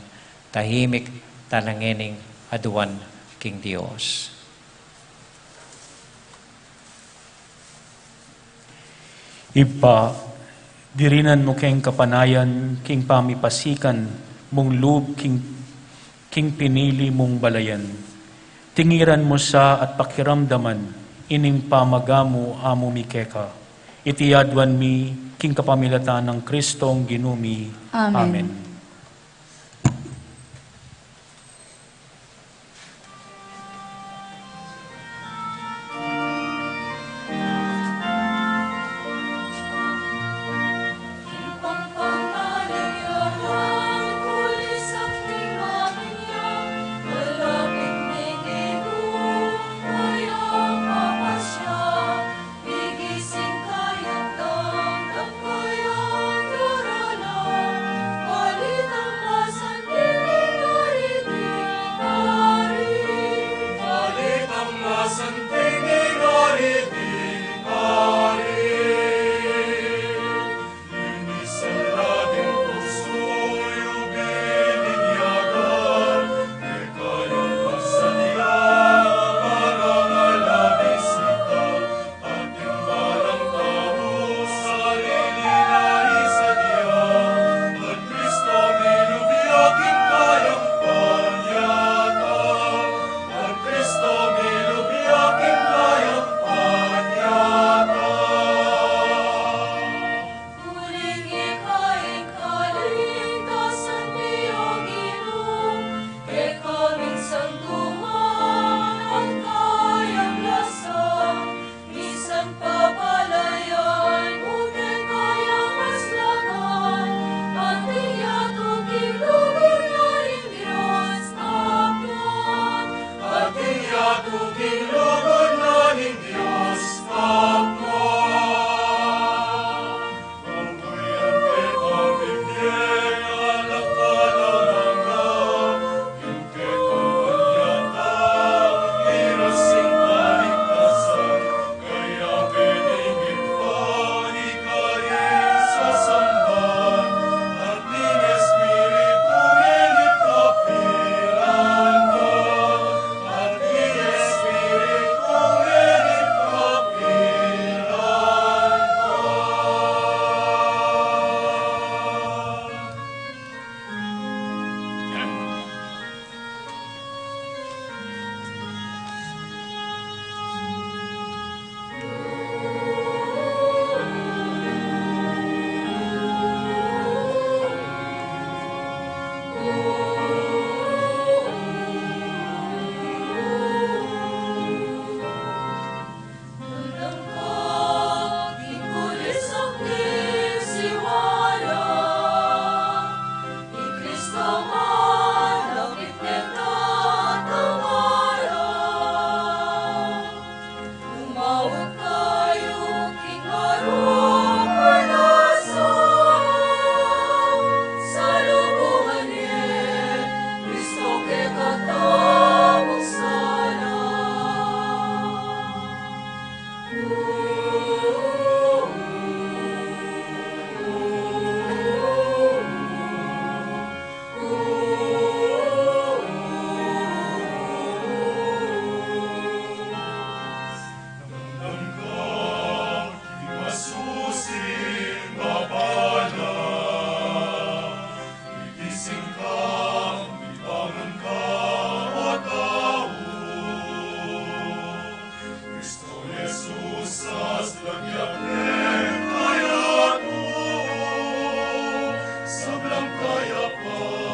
tahimik tana ngening aduan king Dios. Ibpa, dirinan mu keng kapanayan king pamipasikan mung lub king, king pinili mung balayan. Tingiran mu sa at pakiramdaman ining pamagamu-amu mi keka. Iti aduan mi king kapamilatan nang Kristong Ginu mi. Amen. Amen.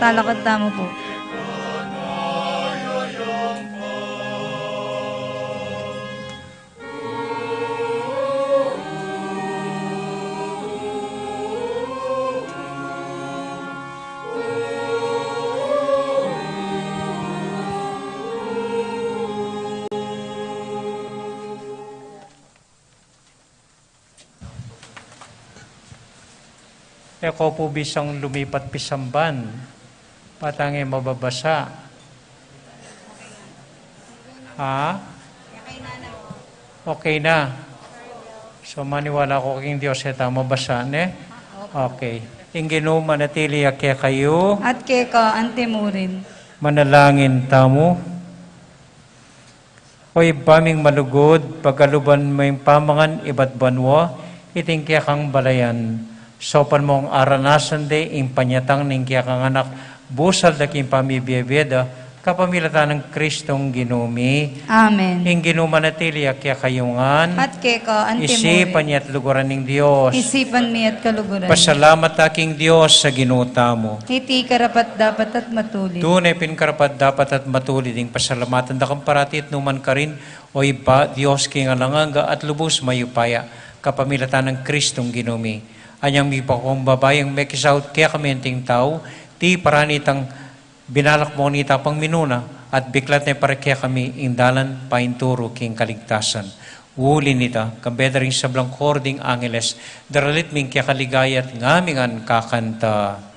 Talakad tamu pu. E ko pu bisang lumipat pisamban, patang e mababasa. Ha? Okay na. So, maniwala ko king Dios, e ta mabasa, ne? Okay. Ing Ginu manatili ya kekayu. At keka antimurin. Manalangin tamu. O Ibpa ming malugud, pagaluban me ing pamangan ibat banua, iting kekang balayan. Saupan mung aranasan de ing panyatang ning kekang anak, busal da king pamibie-bie da, kapamilatan nang Kristong Ginu mi. Amen. Ing Ginu manatili ya kekayu ngan. At keka antimurin. Isipan ya't luguran ning Dios. Isipan mi at kaluguran. Pasalamat ta king Dios a Ginu tamu. Iti karapat-dapat at matulid. Tune pin karapat-dapat at matulid ing pasalamatan da kang parati at nukarin man, O Ibpa, Dios king alang angga at lubus mayupaya, kapamilatan nang Kristong Ginu mi. Anyang mipagpakumbaba yang mekisaut kekami anting tau, iti parani tang binalak mu kanita pang minuna, at biklat ne para kekami ing dalan painturu king kaligtasan. Uli nita, kambe da ring sablang koro ding angeles, daralit mi ing kekaligaya at ngami ngan kakanta.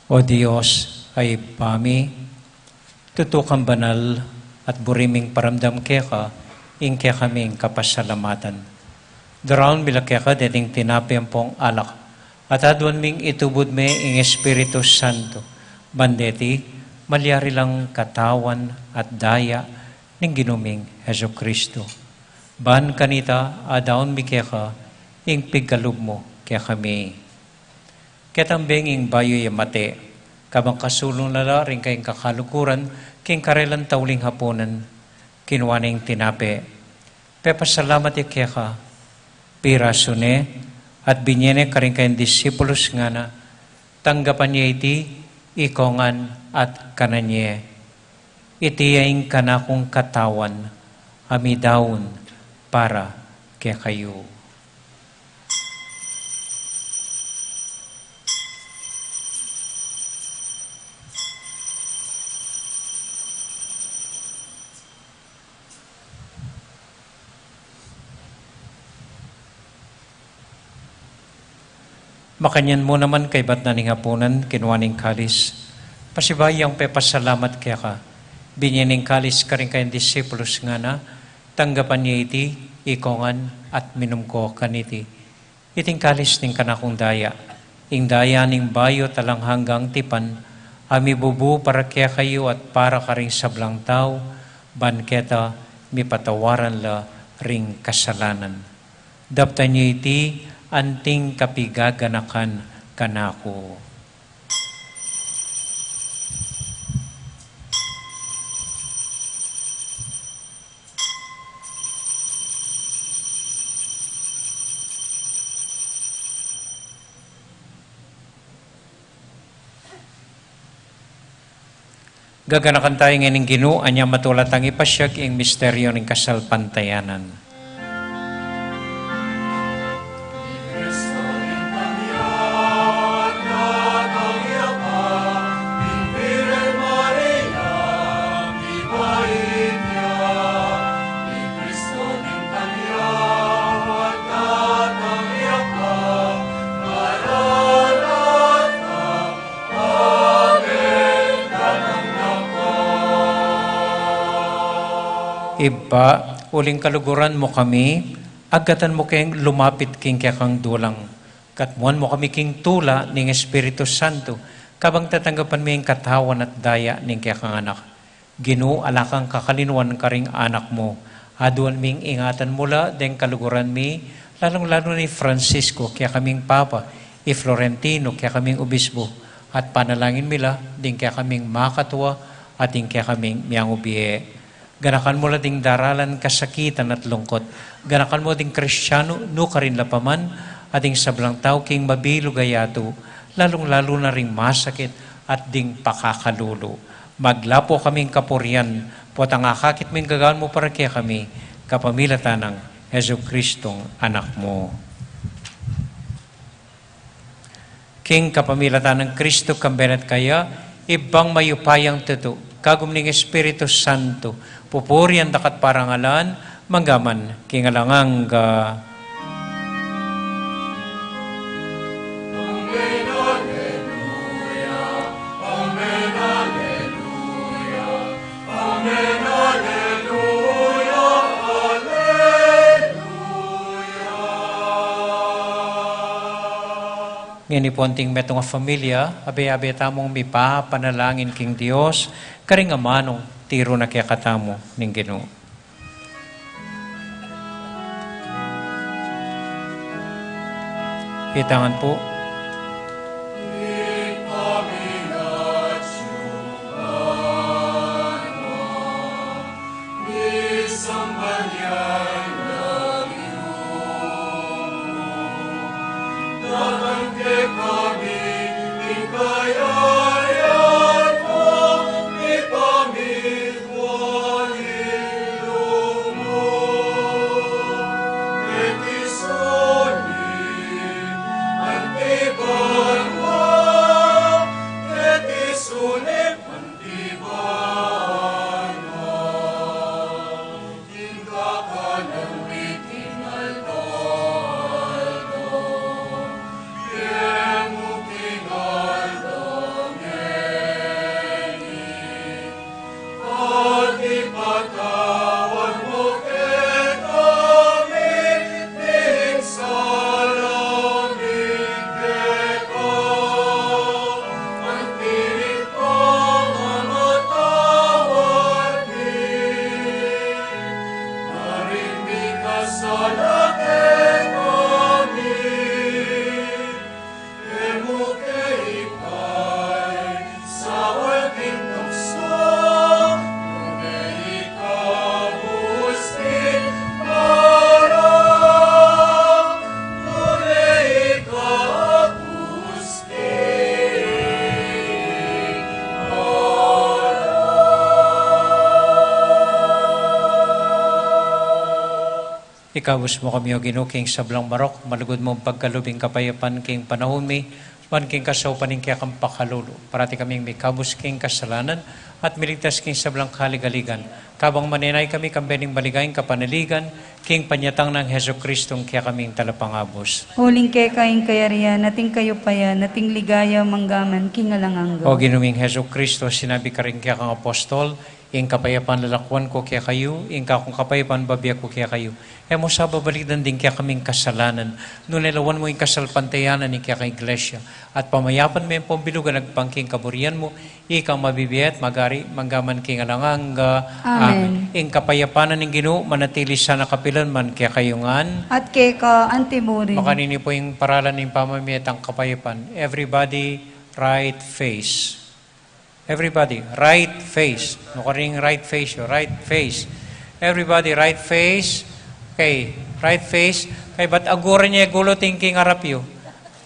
O Dios a Ibpa mi, tutu kang banal at buri ming paramdam keka ing kekaming kapasalamatan. Daraun mi la keka deting tinape ampong alak, at aduan ming itubud me ing Espiritu Santo, ban deti malyari lang katawan at daya ning Ginu ming Jesucristo. Ban kanita adaun mi keka ing pigkalub mu kekami. Ketang beng ing bayu ya mate, kabang kasulung na la ring kayang kakaluguran king karelang tauling hapunan, kinua ne ing tinape, pepasalamat ya keka, pirasu ne, at binye ne karing kayang disipulus, ngana, tanggapan ye iti, ikongan at kanan ye. Iti ya ing kanakung katawan a midaun para kekayu. Makanyan mu naman kaibat na ning hapunan, kinua ne ing kalis, pasibayu yang pepasalamat keka, binye ne ing kalis karing kayang disipulus, ngana, tanggapan ye iti, ikongan at minum ko kaniti. Iti ing kalis ning kanakung daya, ing daya ning bayu at alang anggang tipan, a mibubu para kekayu at para karing sablang tau, ban keta mipatawaran la ring kasalanan. Daptan ye iti anting kapigaganakan kanaku. Gaganakan taya ngeni ning Ginu, anya matula tang ipasiag ing misteryu ning kasalpantayanan. Ibpa, uling kaluguran mu kami, agkatan mu keng lumapit king kekang dulang. Katmuan mu kami king tula ning Espiritu Santo, kabang tatanggapan mi ing katawan at daya ning kekang Anak. Ginu, ala kang kakalinuan karing anak mu. Aduan ming ingatan mu la deng kaluguran mi, lalung-lalu na i Francisco, kekaming Papa, i Florentino, kekaming Obispo, at panalangin mi la ding kekaming makatua at ding kekaming miangubie. Ganakan mu la ding daralan kasakitan at lungkot. Ganakan mu ding Kristiano nukarin la pa man, at ding sablang tau king mabilug a yatu, lalung-lalu na ring masakit at ding pakakalulu. Maglapu kaming kapurian, potang akakit mu ing gagawan mu para kekami, kapamilatan nang Jesucristong Anak mu. King kapamilatan nang Kristo, kambe na at kaya, Ibpang mayupayang tutu, kagum ning Espiritu Santo, pupurian da ka at parangalan, mangga man king alang angga. Amen, aleluya. Amen, aleluya. Amen, aleluya. Aleluya. Ngeni pung metung a familia, abe-abe tamung mipapanalangin king Dios, karing amanung tiru na kekatamu ning Ginu. Itangan pu. Kabus mu kami, O Ginu, king sablang marok, malugud mung pagkalub ing kapayapan king panaun mi, ban king kasaupan ning kekang pakalulu, parati kaming mikabus king kasalanan, at miligtas king sablang kaligaligan, kabang manenaya kami kambe ning maligayang kapanaligan, king panyatang nang Jesucristo, ing kekaming Talapangabus. Uling keka ing kayarian, at ing kayupayan, at ing ligaya, manggaman king alang angga. O Ginu ming Jesucristo, sinabi karing kekang apostol, ing kapayapan lalakwan ku kekayu, ing kakung kapayapan bibie ku kekayu. E mu sa babalikdan ding kekaming kasalanan, nune lawan mu ing kasalpantayanan ning kekang Iglesia, at pamayapan me ampong bilugan agpang king kaburian mu, ika mabibie at magari manggaman king alang angga. Amen. Amen. Ing kapayapan na ning Ginu manatili sana kapilan man kekayu ngan. At keka antimurin. Makanini pu ing paralan ning pamamie tang kapayapan. Everybody, right face. Everybody, right face. Nukarin right face yu, right face. Everybody, right face. Okay, right face. Kaybat aguran ye gulut ing king arap yu.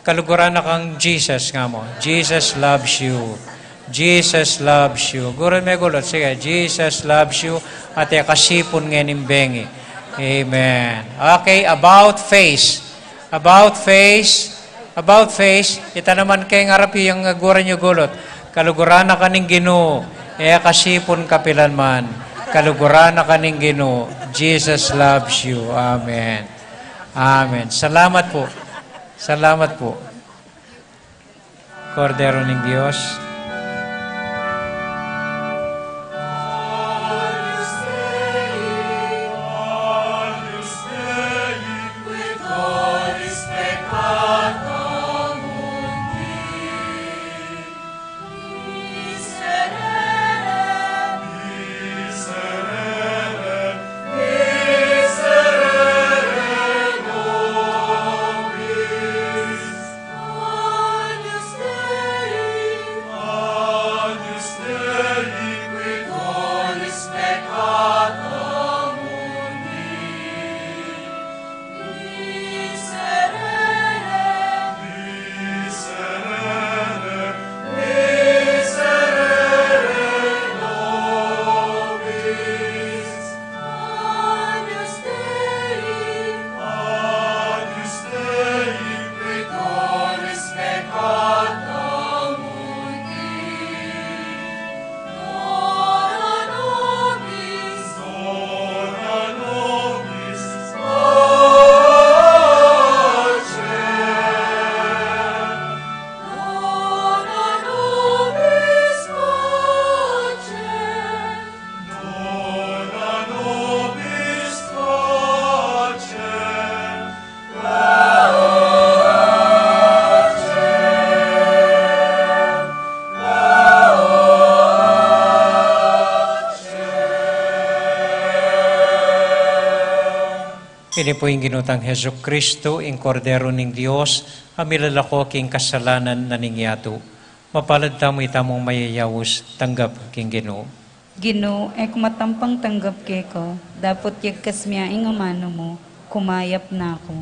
Kaluguran na kang Jesus, nga mu. Jesus loves you. Jesus loves you. Aguran me gulut. Sige, Jesus loves you. At e kasipun ngening bengi. Amen. Okay, about face. About face. About face, ita naman king arap yu, aguran yu gulut. Kaluguran na ka ning Ginu, e kasipun kapilan man. Kaluguran na ka ning Ginu. Jesus loves you. Amen. Amen. Salamat pu. Salamat pu. Kordero ning Dios. Ini pu ing Ginu tang Jesucristo, ing Kordero ning Dios, a milalako king kasalanan na ning yatu. Mapalad tamu itamung mayayaus tanggap king Ginu. Ginu, e ku matampang tanggap keka, dapot yagkas mu ya ing amanu mu, kumayap na ku.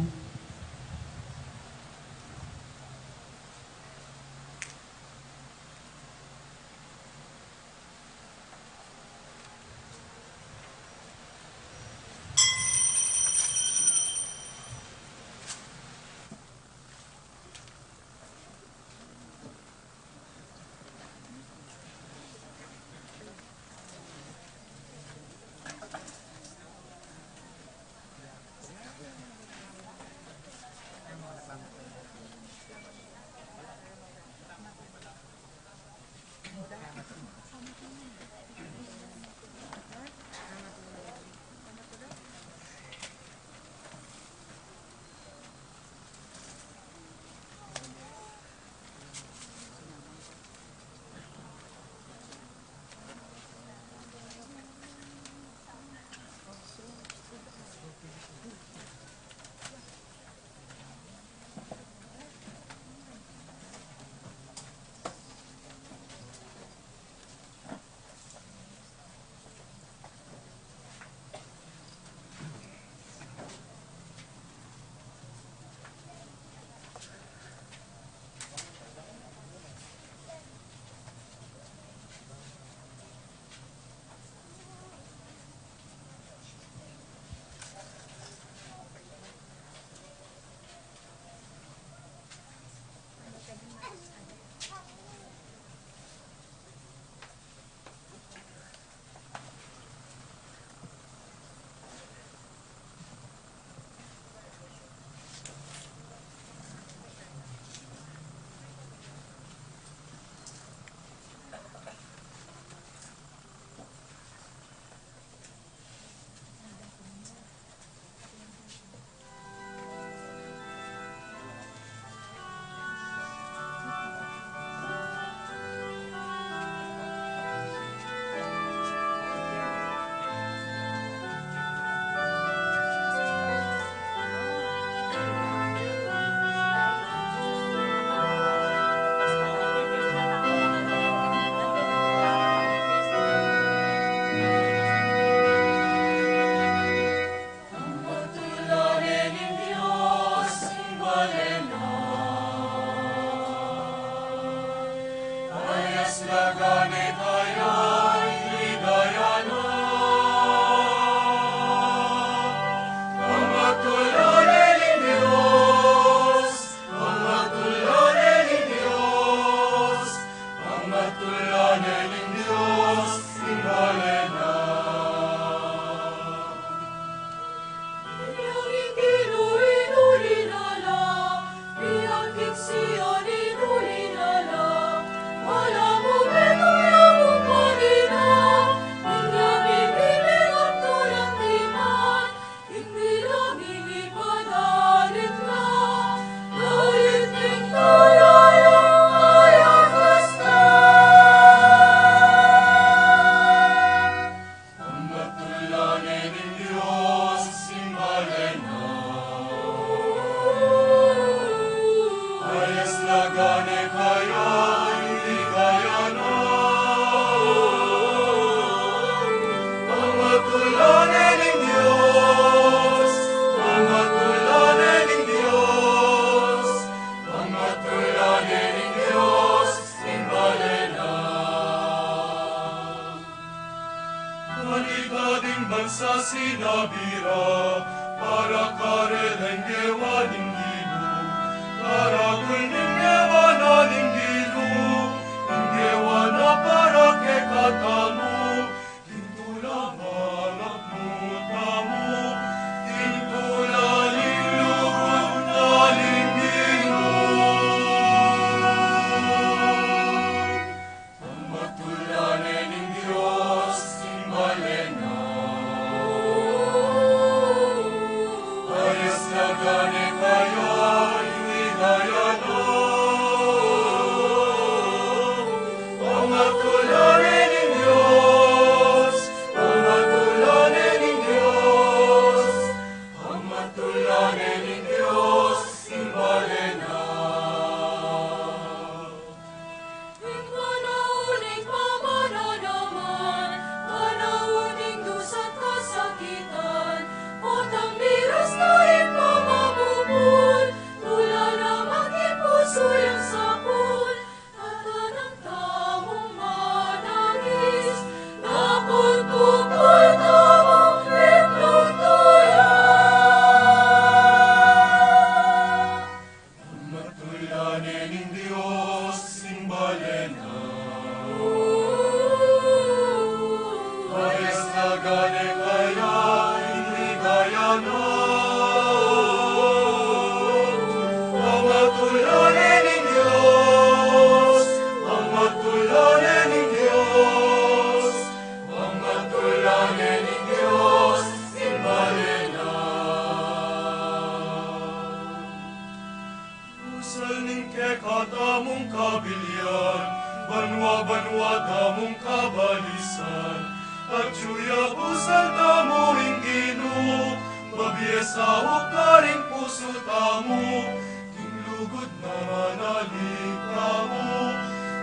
Sinabi ra, para karela ing gewa ning Ginu, karagul ning gewa na ning Ginu, ing gewa na para kekatamu, king tula manapnu tamu, king tula ning lugud na ning Ginu. Pamatulanan ning Dios ing balen na. Ayas na gani kaya ing ligaya na. Pamatulanan ning Dios, pamatulanan ning Dios, pamatulanan ning Dios ing balen na. Ing panaun ning pamananaman, panaun ning dusa't kasakitan, potang miras na ing pamamupul, tula na maging pusu yang sapul, at anak tamung managis, dapot pupul tamung biblung tula. Pamatulanan ning Dios ing balen na. Ayas na gani kaya ing ligaya na. Pamatulanan ning Dios, pamatulanan ning Dios, pamatulanan ning Dios ing balen na. Busal ning kekatamung kabilian, banua-banua tamung kabalisan, at yu ya busal tamu ing Ginu, babie saup karing pusu tamu, king lugud na manalig tamu,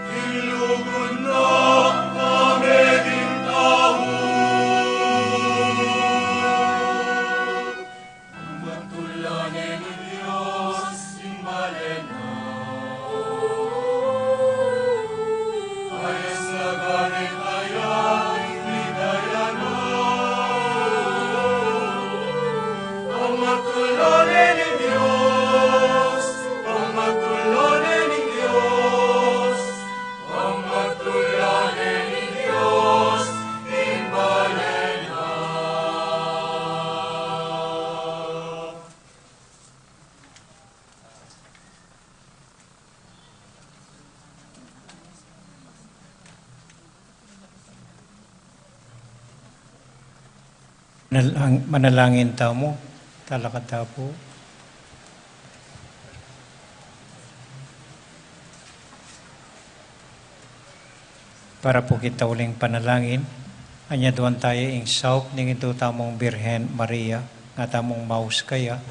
king lugud na maging tau. Pamatulanan ning Dios ing balen na. Ayas na gani kaya ing ligaya na. Pamatulanan ning Dios, pamatulanan ning Dios, pamatulanan ning Dios ing balen na. Manal-, manalangin tamu, talakad ta pu. Para pu king tauling panalangin, anyaduan taya ing saup ning Indu tamung Birhen Maria, nga tamung maus kaya.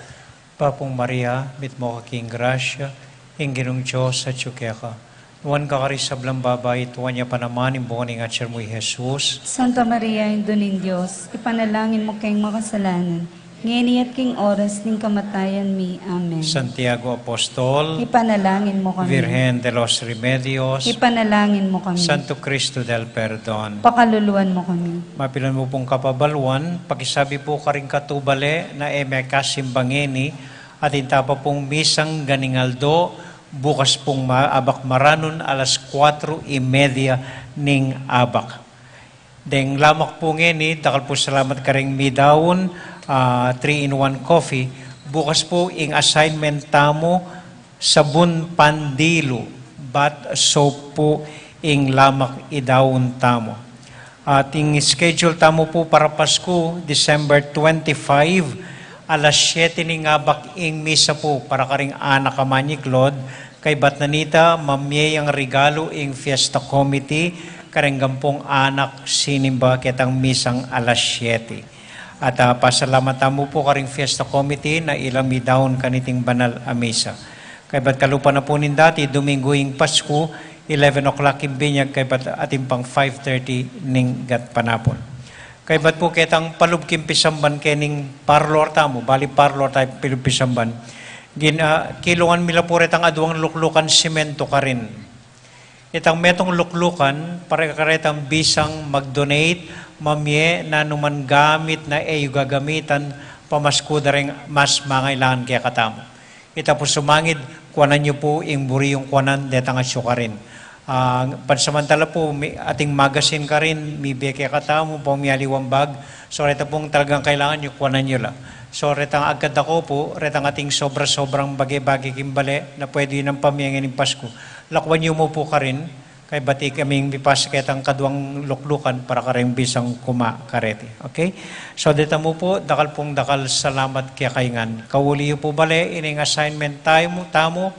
Bapu Maria, mitmu ka king grasya, ing Ginung Dios atyu keka. Nuan ka karing sablang babai, at nuan ya pa naman ing bunga ning atyan mu, i Jesus. Santa Maria, Indu ning Dios, ipanalangin mu keng makasalanan, ngeni at king oras ning kamatayan mi. Amen. Santiago Apostol, ipanalangin mu kami. Virgen de los Remedios, ipanalangin mu kami. Santo Cristo del Perdon, pakaluluan mu kami. Mapilan mu pung kapabaluan, pakisabi pu karing katubale na e mekasimba ngeni, atin ta pa pung misang ganing aldo, bukas pung ma-, abak maranun alas kuatro y media ning abak. Deng lamak pu ngeni, dakal pung salamat karing midaun, ah, three-in-one coffee. Bukas pu ing assignment tamu, sabun pandilu, bath soap pu ing lamak idaun tamu. At ing schedule tamu pu para Pasku, December twenty-five, alas siyete ning abak ing misa pu para karing anak a manyiklod, kaybat na nita, mamie yang regalu ing fiesta committee, kareng gampung anak sinimba ketang misang alas siyete. At, ah, pasalamat tamu pu karing fiesta committee na ila midaun kaniting banal a misa. Kaybat kalupa na pu ning dati, Domingo ing Pasku, eleven o'clock ing binyag, kaybat atin pang five thirty ning gatpanapun. Kaybat pu ketang palub king pisamban kening parlor tamu, bali parlor tamu palub pisamban. Gin-, ah, kilungan mi la pu retang aduang luklukan simento karin. Itang metung luklukan, para karetang bisang mag-donate mamie nanu man gamit na e yu gagamitan, pamasku da ring mas mangailangan kekatamu. Ita pu sumangid, kuanan yu pu ing buri yung kuanan, detang atyu karin. Ah, pansamantala pu, mi-, ating magasin karin, mibie kekatamu, pamialiwang bag. So, reta pung talagang kailangan yu, kuanan yu la. So, retang agad da ko pu, retang ating sobra-sobrang bage-bage king bale, na pwede yu nang pamie king Pasku. Lakuan yu mu pu karin, kaybat ikaming mipasa ketang kaduang luklukan para karing bisang kuma kareti. Okay? So, deta mu pu, dakal pung dakal salamat kekayu ngan. Kauli yu pu bale, ining assignment tamu, tamu,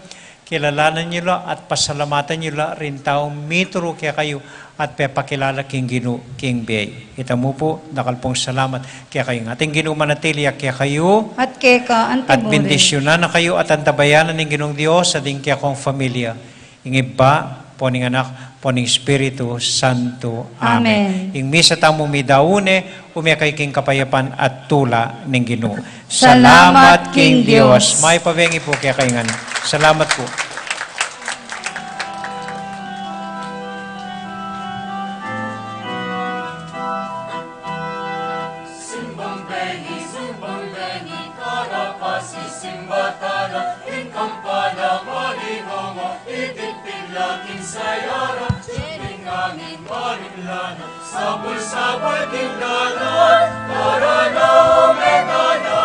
kilalanan yu la at pasalamatan yu la ring taung mituru kekayu at pepakilala king Ginu king bie. Ita mu pu, dakal pung salamat kekayu ngan. Ating Ginu manatili ya kekayu. At keka anti At mu rin. Bendisyunan na kayu at antabayanan ning Ginung Dios at ing kekong familia. Ing Ibpa, ampo ning Anak, ampo ning Espiritu Santo. Amen. Amen. Ing misa tamu midaun ne, ume kayu king kapayapan at tula ning Ginu. Salamat king Dios. Mayap a bengi pu kekayu ngan. Salamat pu. Simbang bengi, simbang bengi, karapasi, simba tana, ing kampana, malinongo, ititin la king sayara, jiling angin, maling lana, sabul-sabul king dalan, tara na, ume tana,